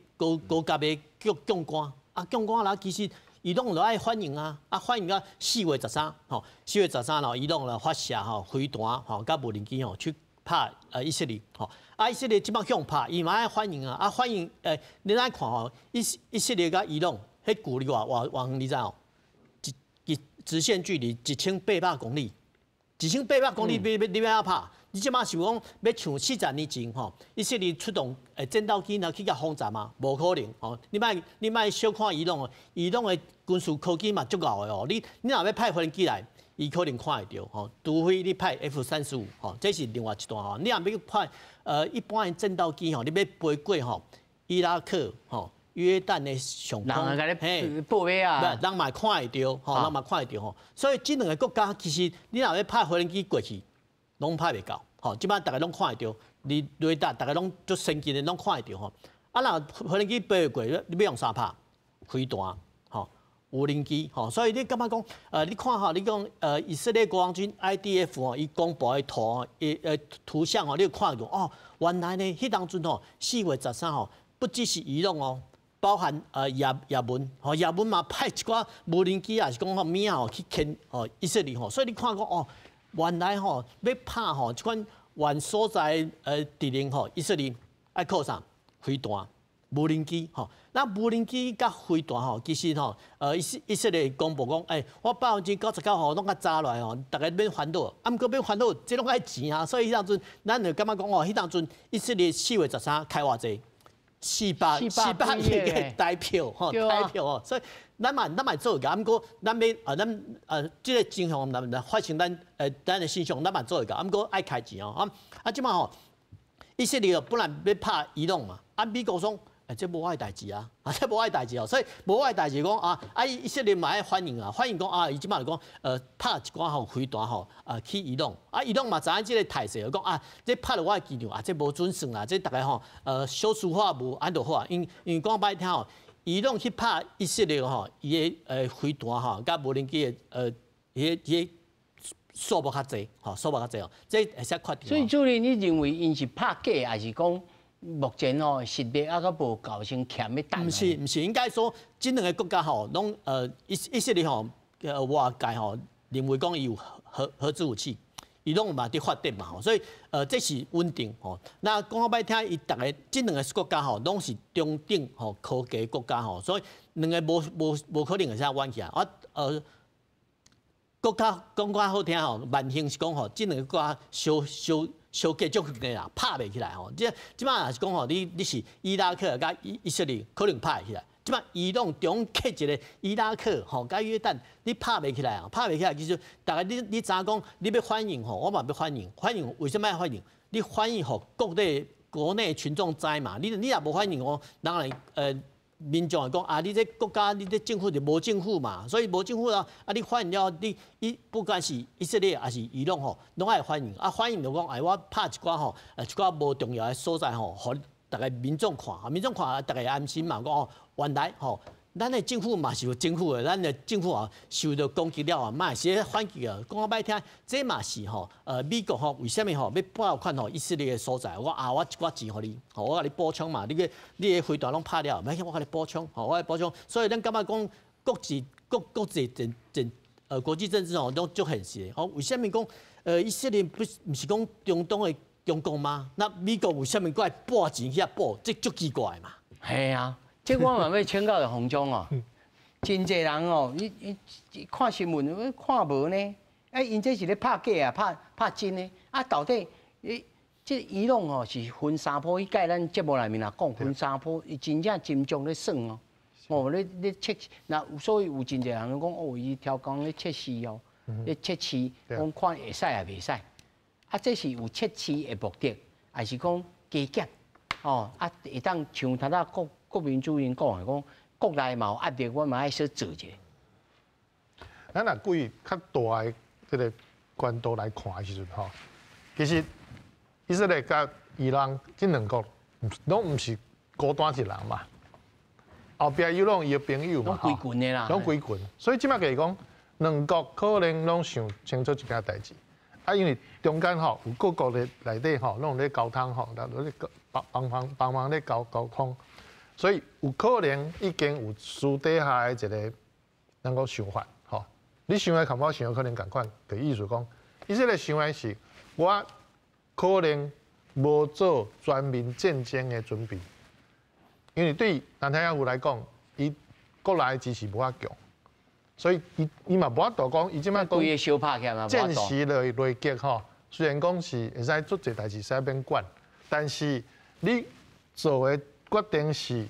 的將官，啊，將官啦，其實伊朗就愛反應啊，啊反應到4月13，吼，4月13咯，伊朗就發射吼飛彈吼，佮無人機吼去拍以色列，吼，啊以色列這擺向拍，伊嘛愛反應啊，啊反應你來看吼，以色列佮伊朗彼距離偌遠，你知無？一直線距離1800公里，1800公里，你欲按怎拍？你這擺想講欲像40年前吼，以色列出動戰鬥機來去共轟炸嗎？無可能吼！你莫小看伊朗哦，伊朗的軍事科技嘛足𠢕的哦。你若欲派飛機來，伊可能看會著吼，除非你派 F-35吼，這是另外一段吼。你若欲派一般的戰鬥機吼，你欲飛過吼伊拉克吼、約旦的上空，嘿，報尾啊，人嘛看會著吼，人嘛看會著吼。所以這兩个國家其實你若欲派飛機過去，攏派袂到。吼，這擺逐家攏看會著，你雷達逐家攏足先進的，攏看會著吼。啊，若飛機飛過，你欲用啥拍？飛彈，吼，無人機吼，所以你感覺講，你看吼，你講以色列國防軍 IDF 吼，伊公布的圖，伊圖像吼，你有看到哦，原來呢，彼當陣吼，4月13號，不只是伊朗哦，包含也門吼，也門嘛派一寡無人機啊，是講吼物仔吼去牽吼以色列吼，所以你看講哦，原來吼欲拍吼這款遠所在敵人吼，以色列愛靠啥？飛彈。無人機吼，那無人機佮飛彈吼，其實吼，以色列公布講，欸，我99%吼攏較早來吼，逐家免煩惱，啊，毋過免煩惱，這攏愛錢啊，所以彼當陣，咱就感覺講哦，彼當陣以色列4月13開偌濟，400億个台票吼，台票吼，所以咱嘛做會到，毋過咱欲啊，咱這个真相咱發生咱的真相，咱嘛做會到，毋過愛開錢哦，啊啊，這擺吼，以色列本來欲拍伊朗嘛，啊，美國講。欸，這無我的代誌啊！啊，這無我的代誌哦，所以無我的代誌講啊，啊，以色列嘛愛反應啊，反應講啊，伊這擺就講，拍一寡吼飛彈吼，啊，去伊朗，啊，伊朗嘛知影這个態勢，講啊，這拍落我的機場啊，這無準算啦，這逐家吼，小事化無按就好啊，因為講歹聽吼，伊朗去拍以色列吼，伊的飛彈吼，佮無人機的彼个數目較濟，吼，數目較濟哦，這會使決定。所以主任，你認為𪜶是拍假，還是講？目前哦，實力猶閣無夠先欠欲等。毋是毋是，應該說，這兩个國家吼，攏以色列吼，外界吼認為講伊有核子武器，伊攏嘛佇發展嘛吼，所以這是穩定吼。那講較歹聽，伊逐个這兩个國家吼，攏是中等吼科技國家吼，所以兩个無可能會使玩起來。啊國家講較好聽吼，萬幸是講吼，這兩个國家相相相隔足遠的啦，拍袂起來吼。這擺若是講吼，你是伊拉克佮以色列可能拍會起來。這擺伊朗中隔一个伊拉克吼，佮約旦，你拍袂起來啊？拍袂起來，其實逐家你知影講，你欲反應吼，我嘛欲反應。反應為啥物愛反應？你反應予國內群眾知嘛？你若無反應哦，人來民眾會講啊，你這國家你這政府就無政府嘛，所以無政府啊，啊你反應了，你伊不管是以色列還是伊朗吼，攏愛反應啊，反應就講哎，我拍一寡吼，一寡無重要的所在吼，予逐家民眾看，民眾看，逐家安心嘛，講哦，原來吼，咱的政府嘛是有政府的，咱的政府啊受到攻擊了啊，嘛是反擊啊。講較歹聽，這嘛是吼，美國吼為啥物吼欲撥款予以色列的所在？我啊，我一寡錢予你，吼，我共你補充嘛，你个飛彈攏拍了，免我共你補充，吼，我來補充。所以咱感覺講國際國國際政政國際政治吼攏足現實的。吼，為啥物講以色列不是毋是講中東的強國嗎？那美國為啥物閣愛撥錢去遐補？這足奇怪嘛。係啊。這我嘛欲請教著洪總哦，真濟人哦，你看新聞看無呢？哎，𪜶這是咧拍假啊，拍真的？啊，到底這伊朗哦是分三波，彼擺咱節目內面也講分三波，伊真正真正咧算哦。哦，咧測，那所以有真濟人講哦，伊超工咧測試哦，咧測試，講看會使抑袂使。啊，這是有測試的目的，還是講加減？哦，啊，會當像頭仔國民主任講的，講國內嘛有壓力，我嘛愛說做一下。咱若歸較大的這个觀度來看的時陣吼，其實以色列佮伊朗這兩國攏毋是孤單一人嘛，後壁有攏伊的朋友嘛，攏規群的啦，攏規群。所以這擺就是講，兩國可能攏想清楚一件代誌，啊，因為中間吼有各國的內底吼攏咧溝通吼，咧幫幫忙幫忙咧溝溝通。所以有可能已經有私底下的一个咱講想法，吼，你想的佮我想的可能仝款，就意思講，伊這个想的是，我可能無做全面戰爭的準備，因為對納坦雅胡來講，伊國內支持無遐強，所以伊嘛無法度講，伊這擺講戰時內閣吼，雖然講是會使做濟代誌，使免管，但是你做的決定是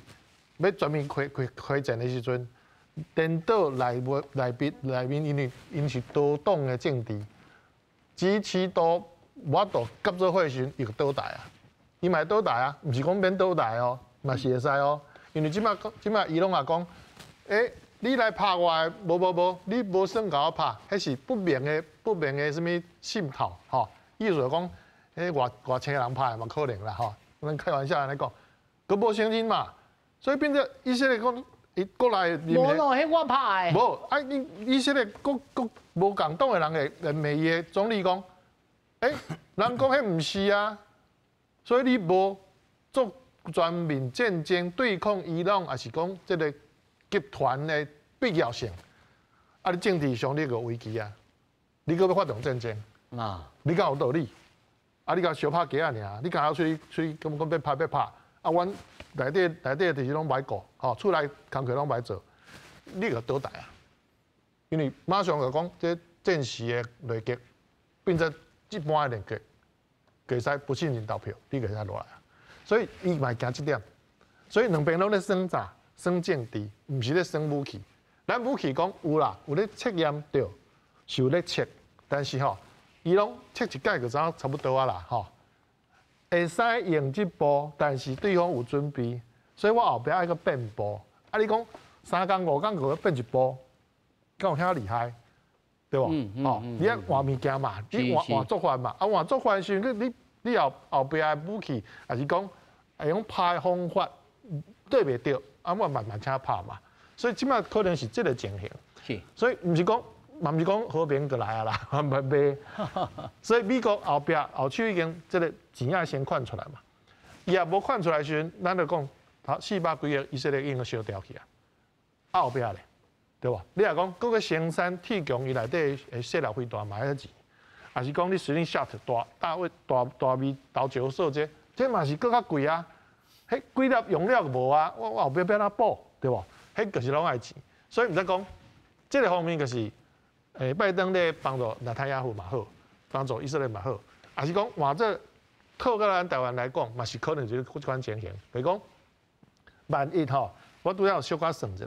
欲全面開戰的時陣，顛倒內面，因為𪜶是多黨的政治，支持度無法度合做伙時，伊就倒台啊，伊嘛會倒台啊，毋是講免倒台哦，嘛是會使哦。因為這擺伊朗也講，欸，你來拍我的，無無無，你無算共我拍，彼是不明的啥物滲透，吼，意思就講，彼外星人拍的嘛可能啦，吼，咱開玩笑按呢講。閣無承認嘛，所以變做以色列講，伊國內無咯，彼我拍的。無啊！以色列國國無共黨的人會罵伊的總理講，欸，人講彼毋是啊，所以你無做全面戰爭對抗伊朗，抑是講這个集團的必要性，啊！你政治上你閣危機啊，你閣欲發動戰爭啊？你敢有道理？啊！你共相拍雞仔爾，你敢喙喙講講欲拍欲拍？啊！阮內底內底就是攏歹顧，吼，厝內工課攏歹做，你就倒台啊！因為馬上就講，這戰時的內閣變成一般的內閣，會使不信任投票，你會使落來啊！所以伊嘛會驚這點，所以兩邊攏咧耍詐、耍政治，毋是咧耍武器。咱武器講有啦，有咧測驗著，是有咧測，但是吼，伊攏測一擺就知影差不多啊啦，吼。會使用這步，但是對方有準備，所以我後壁愛閣變步。啊，你講3工5工閣變一步，敢有遐厲害？對無？哦，你愛換物件嘛，你換換做法嘛，啊換做法時陣，你你後後壁的武器，抑是講會用拍的方法對袂著，啊我慢慢請拍嘛。所以這擺可能是這个情形。所以毋是講，嘛毋是講和平就來啊啦，袂。所以美國後壁後手已經這个錢愛先款出來嘛。伊若無款出來時陣，咱就講，好400幾億以色列已經燒掉去啊。啊後壁咧，對無？你若講閣閣生產鐵強伊內底的射獵飛彈嘛愛錢，抑是講你 slingshot 大大衛大大衛投石射這，這嘛是閣較貴啊。彼幾粒用了就無啊，我我後壁欲按怎補，對無？彼就是攏愛錢，所以毋使講，這个方面就是，拜登咧幫助內塔尼亞胡嘛好，幫助以色列嘛好，抑是講換做套到咱台灣來講，嘛是可能就是這款情形。比如講，萬一吼，我拄仔有小可算一下，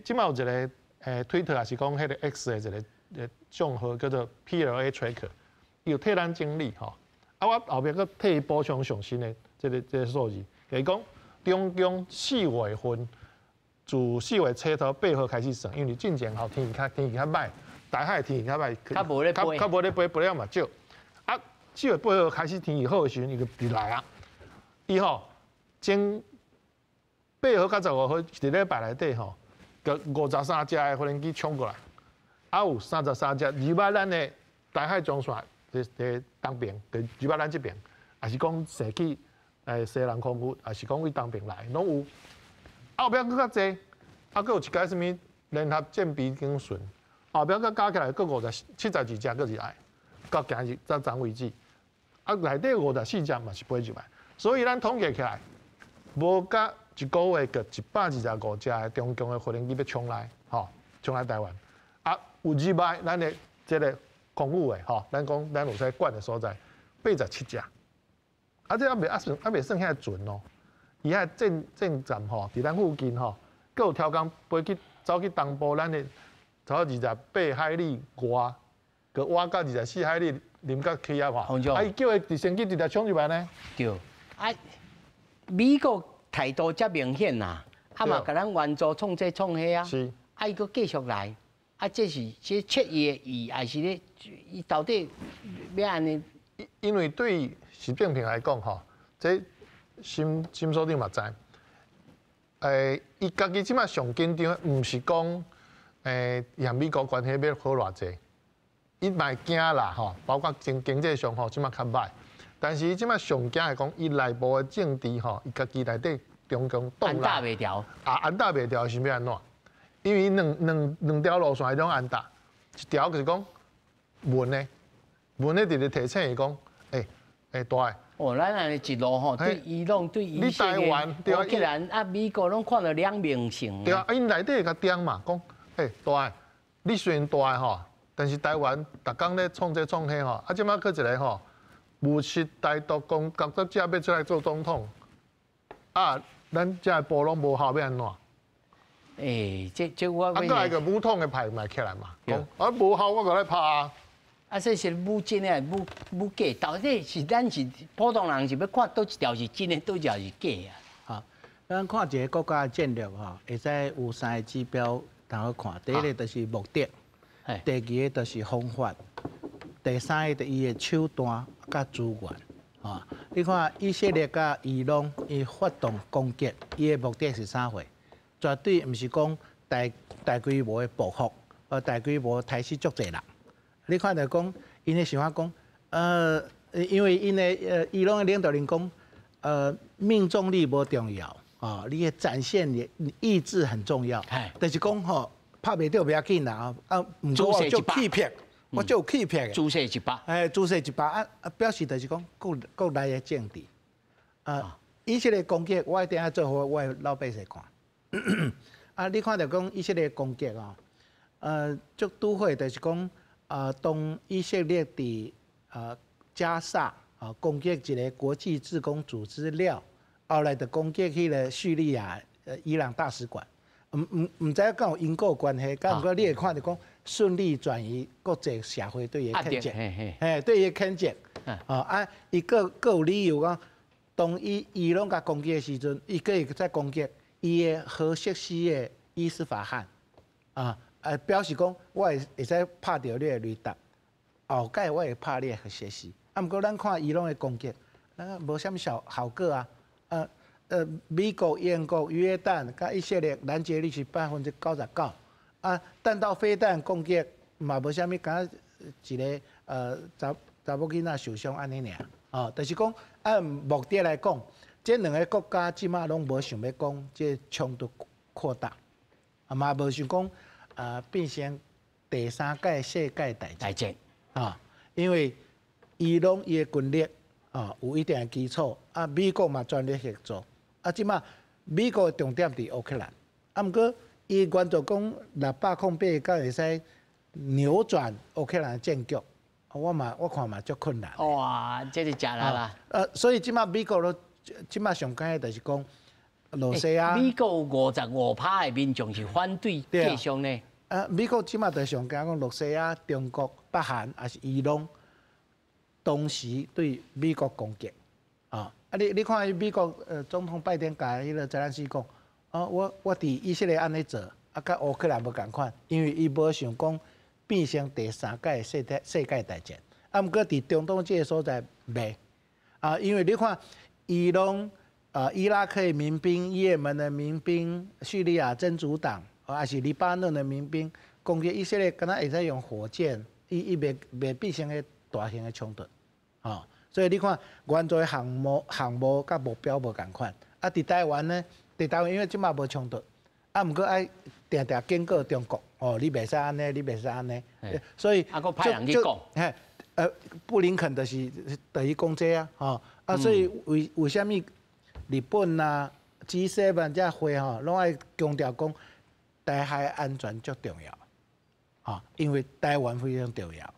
這擺有一个推特抑是講彼个 X 的一个帳號叫做 PLA Tracker，伊有替咱整理吼，啊，我後壁閣替伊補充上新的這个數字，就是講中共4月份。自4月初頭8號開始算，因為進前吼天氣較歹，台海天氣較歹，較無咧飛，較無咧飛，飛了嘛少。啊，4月8號開始天氣好的時陣，伊就就來啊。伊吼前8號到15號一禮拜內底吼，閣53架的飛行機衝過來，啊有33隻入來咱的台海中線佇佇東邊，就入來咱這邊，抑是講射去西南空域，抑是講對東邊來，攏有。後壁閣較濟，啊，閣有一擺啥物聯合戰備警巡，後壁閣加起來閣72隻閣入來，到今日才昨為止，啊，內底54隻嘛是飛入來，所以咱統計起來，無甲一个月閣125架的中共的飛行機欲衝來，吼，衝來台灣，啊，有入來咱的這个空域的，吼，咱講咱有使管的所在，87隻，啊，這猶未啊算，猶未算遐船哦。伊遐戰戰艦吼，佇咱附近吼，閣有超工飛去走去東部，咱的差不多28海里外，閣倚到24海里，臨到起啊嘛。啊，伊叫伊直升機直接衝入來呢？對，啊，美國態度遮明顯啦，啊嘛共咱援助創這創彼啊，啊伊閣繼續來，啊這是這切伊的意，還是咧伊到底欲按呢？因為對習近平來講吼，這。沈沈所長嘛知，伊家己這擺上緊張，毋是講和美國關係欲好偌濟，伊嘛會驚啦吼，包括經經濟上吼，這擺較歹，但是伊這擺上驚的講，伊內部的政治吼，伊家己內底中共黨內按捺袂牢，啊，按捺袂牢是欲按怎？因為兩條路線伊攏按捺，一條就是講文的，文的直直提醒伊講，欸大。哦，咱按呢一路吼，對伊朗、對以色列、烏克蘭啊，美國攏看著兩面性。對啊，𪜶內底會共掂嘛，講，欸，大，你雖然大吼，但是台灣逐工咧創這創彼吼，啊，這擺閣一個吼，務實台獨講覺得這欲出來做總統，啊，咱這个步攏無效，欲按怎？欸，這我啊，閣來個武統的牌嘛起來嘛，講啊無效，我閣來拍啊。啊，這是武真的，武武假？到底是咱是普通人是欲看佗一條是真的，佗一條是假啊？吼，咱看一个國家的戰略吼，會使有三个指標通好看。第一个就是目的，第二个就是方法，第三个就是伊的手段佮資源。吼，你看以色列佮伊朗，伊發動攻擊，伊的目的是啥貨？絕對毋是講大大規模的報復，大規模刣死足濟人。你看著講，𪜶的想法講，因為𪜶的伊朗的領導人講，命中率無重要，哦，你的展現的意志很重要。就是講吼，拍袂著袂要緊啦，啊，毋過我足氣魄，我足有氣魄的。注射一百。哎，注射一百啊啊，表示就是講國國內的政治。啊，以色列攻擊，我一定愛做予我的老百姓看。啊，你看著講以色列攻擊哦，足拄好就是講，當以色列佇加薩啊攻擊一個國際志工組織了，後來就攻擊彼個敘利亞伊朗大使館。毋知影敢有因果關係，敢毋過你會看著講順利轉移國際社會對伊的譴責，嘿，對伊的譴責。哦啊，伊閣有理由講，當伊伊朗共攻擊的時陣，伊閣會再攻擊伊的核設施的伊斯法罕，啊，表示講我會會使拍著你的雷達，後蓋我會拍你的核設施。啊，毋過咱看伊朗的攻擊，咱無啥物效效果啊，美國、英國、約旦佮以色列攔截率是99%，啊，彈道飛彈攻擊嘛無啥物，敢若一个查查某囡仔受傷按呢爾，哦，就是講按目的來講，這兩个國家這馬攏無想欲講這衝突擴大，啊嘛無想講啊變成第三屆世界大戰，啊，因為伊朗伊的軍力啊有一定的基礎，啊美國嘛全力協助。啊，這馬美國的重點佇烏克蘭，啊，毋過伊原則講608敢會使扭轉烏克蘭的戰局，我嘛我看嘛足困難。哇，這是誠力啦。所以這馬美國囉，這馬上緊的就是講，羅西亞。美國有55%的民眾是反對繼續呢。美國這馬就上驚講，羅西亞、中國、北韓抑是伊朗，同時對美國攻擊，啊。啊！你看美國總統拜登共彼个澤連斯基講，哦，我佇以色列按呢做，啊，佮烏克蘭無仝款，因為伊無想講變成第三屆世界世界大戰。啊，毋過佇中東這个所在袂，啊，因為你看伊朗啊，伊拉克的民兵、也門的民兵、敘利亞真主黨，抑是黎巴嫩的民兵攻擊以色列，敢若會使用火箭，伊袂袂變成个大型的衝突，哦。所以你看，援助的項目、項目佮目標無仝款。啊，佇台灣呢，佇台灣因為這馬無衝突，啊，毋過愛定定警告中國，哦，你袂使按呢，你袂使按呢。所以啊，閣派人去講。嘿，布林肯就是等於講這啊，吼，啊，所以為為啥物日本啊、G7 這會吼，攏愛強調講台海安全足重要，吼，因為台灣非常重要。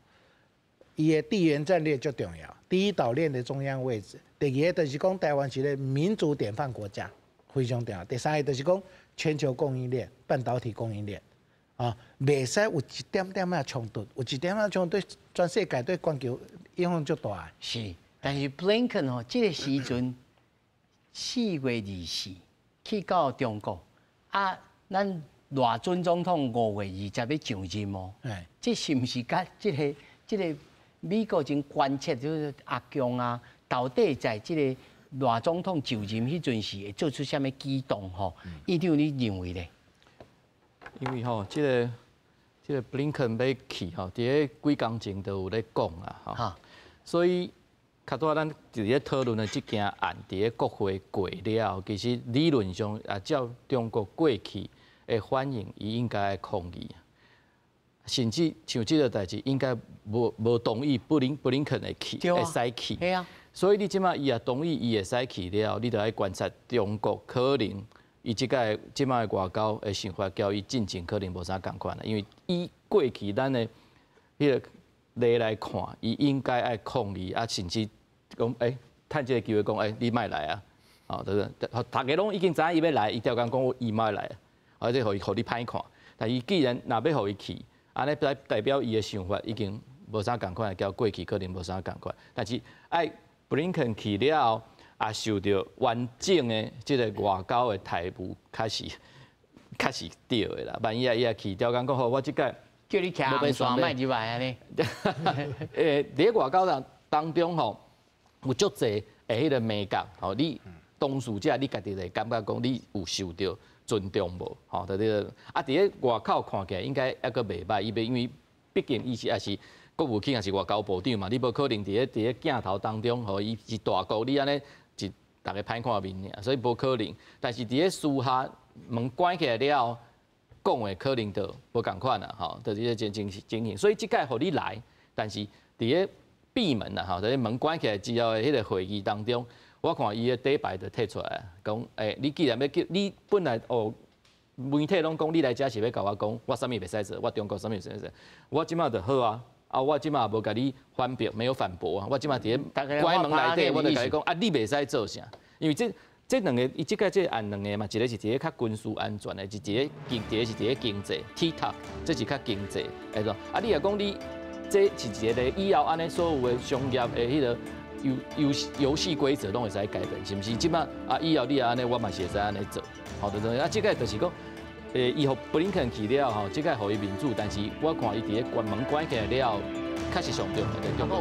伊的地緣戰略足重要，第一島鏈的中央位置。第二個就是講台灣是個民主典範國家，非常重要。第三個就是講全球供應鏈、半導體供應鏈，啊，袂使有一點點仔衝突，有一點仔衝突對全世界對全球影響足大的。是，但是布林肯吼，這個時陣4月24去到中國，啊，咱賴准總統5月20欲上任哦，這是毋是佮這个這个美國真關切，就是阿共啊，到底在這个賴總統就任彼陣時會做出啥物舉動吼？院長你認為咧？因為吼，這个這个布林肯欲去吼，佇咧幾工前就有咧講啊，吼，所以較拄仔咱佇咧討論的這件案，佇咧國會過了後，其實理論上也照中國過去的反應，伊應該抗議。甚至像這个代誌，應該無無同意布林布林肯會去，會使去。所以你這馬伊也同意，伊會使去了後，你就愛觀察中國可能伊這個這馬的外交的想法，佮伊進前可能無啥仝款啦。因為以過去咱的彼个例來看，伊應該愛抗議啊，甚至講欸，趁這个機會講欸，你莫來啊，哦，對不對？逐家攏已經知影伊欲來，伊刁工講伊莫來，啊，這予伊予你歹看。但伊既然若欲予伊去，按呢代代表伊的想法已經無啥仝款，佮過去可能無啥仝款。但是愛布林肯去了後，也受著完整的這个外交的態度，較是較是對的啦。萬一啊，伊也去刁工講好，我這擺叫你徛紅線莫入來按呢。佇咧外交當當中吼，有足濟的彼个眉角吼，你當事者你家己會感覺講你有受著尊重無？吼，對對。啊，佇咧外口看起來應該猶閣袂䆀，伊袂因為畢竟伊是也是國務卿，也是外交部長嘛，你無可能佇咧鏡頭當中，吼，伊是大國，你按呢一逐个歹看面爾，所以無可能。但是佇咧私下門關起來了後，講的可能就無仝款啦，吼，就是這情形。所以這擺予你來，但是佇咧閉門啦，吼，佇咧門關起來之後的彼个會議當中，我看伊的底牌就提出來，講，欸，你既然欲叫，你本來哦，媒體攏講你來遮是欲共我講，我啥物袂使做，我中國啥物袂使做，我這馬就好啊，啊，我這馬無共你反駁，沒有反駁啊，我這馬佇咧關門內底，我就共你講，啊，你袂使做啥，因為這兩个，伊這個這案兩个嘛，一个是佇咧較軍事安全的，一个是佇咧經濟，TikTok，這是較經濟，會喏。啊，你若講你這是一個以後按呢所有的商業的彼个遊戲規則攏會使改變，是毋是？這馬啊，以後你若按呢，我嘛是會使按呢做，好，對對。啊，這個就是講，伊予布林肯去了後，這個予伊面子，但是我看伊佇咧關門關起來了後，確實上重要的。中國。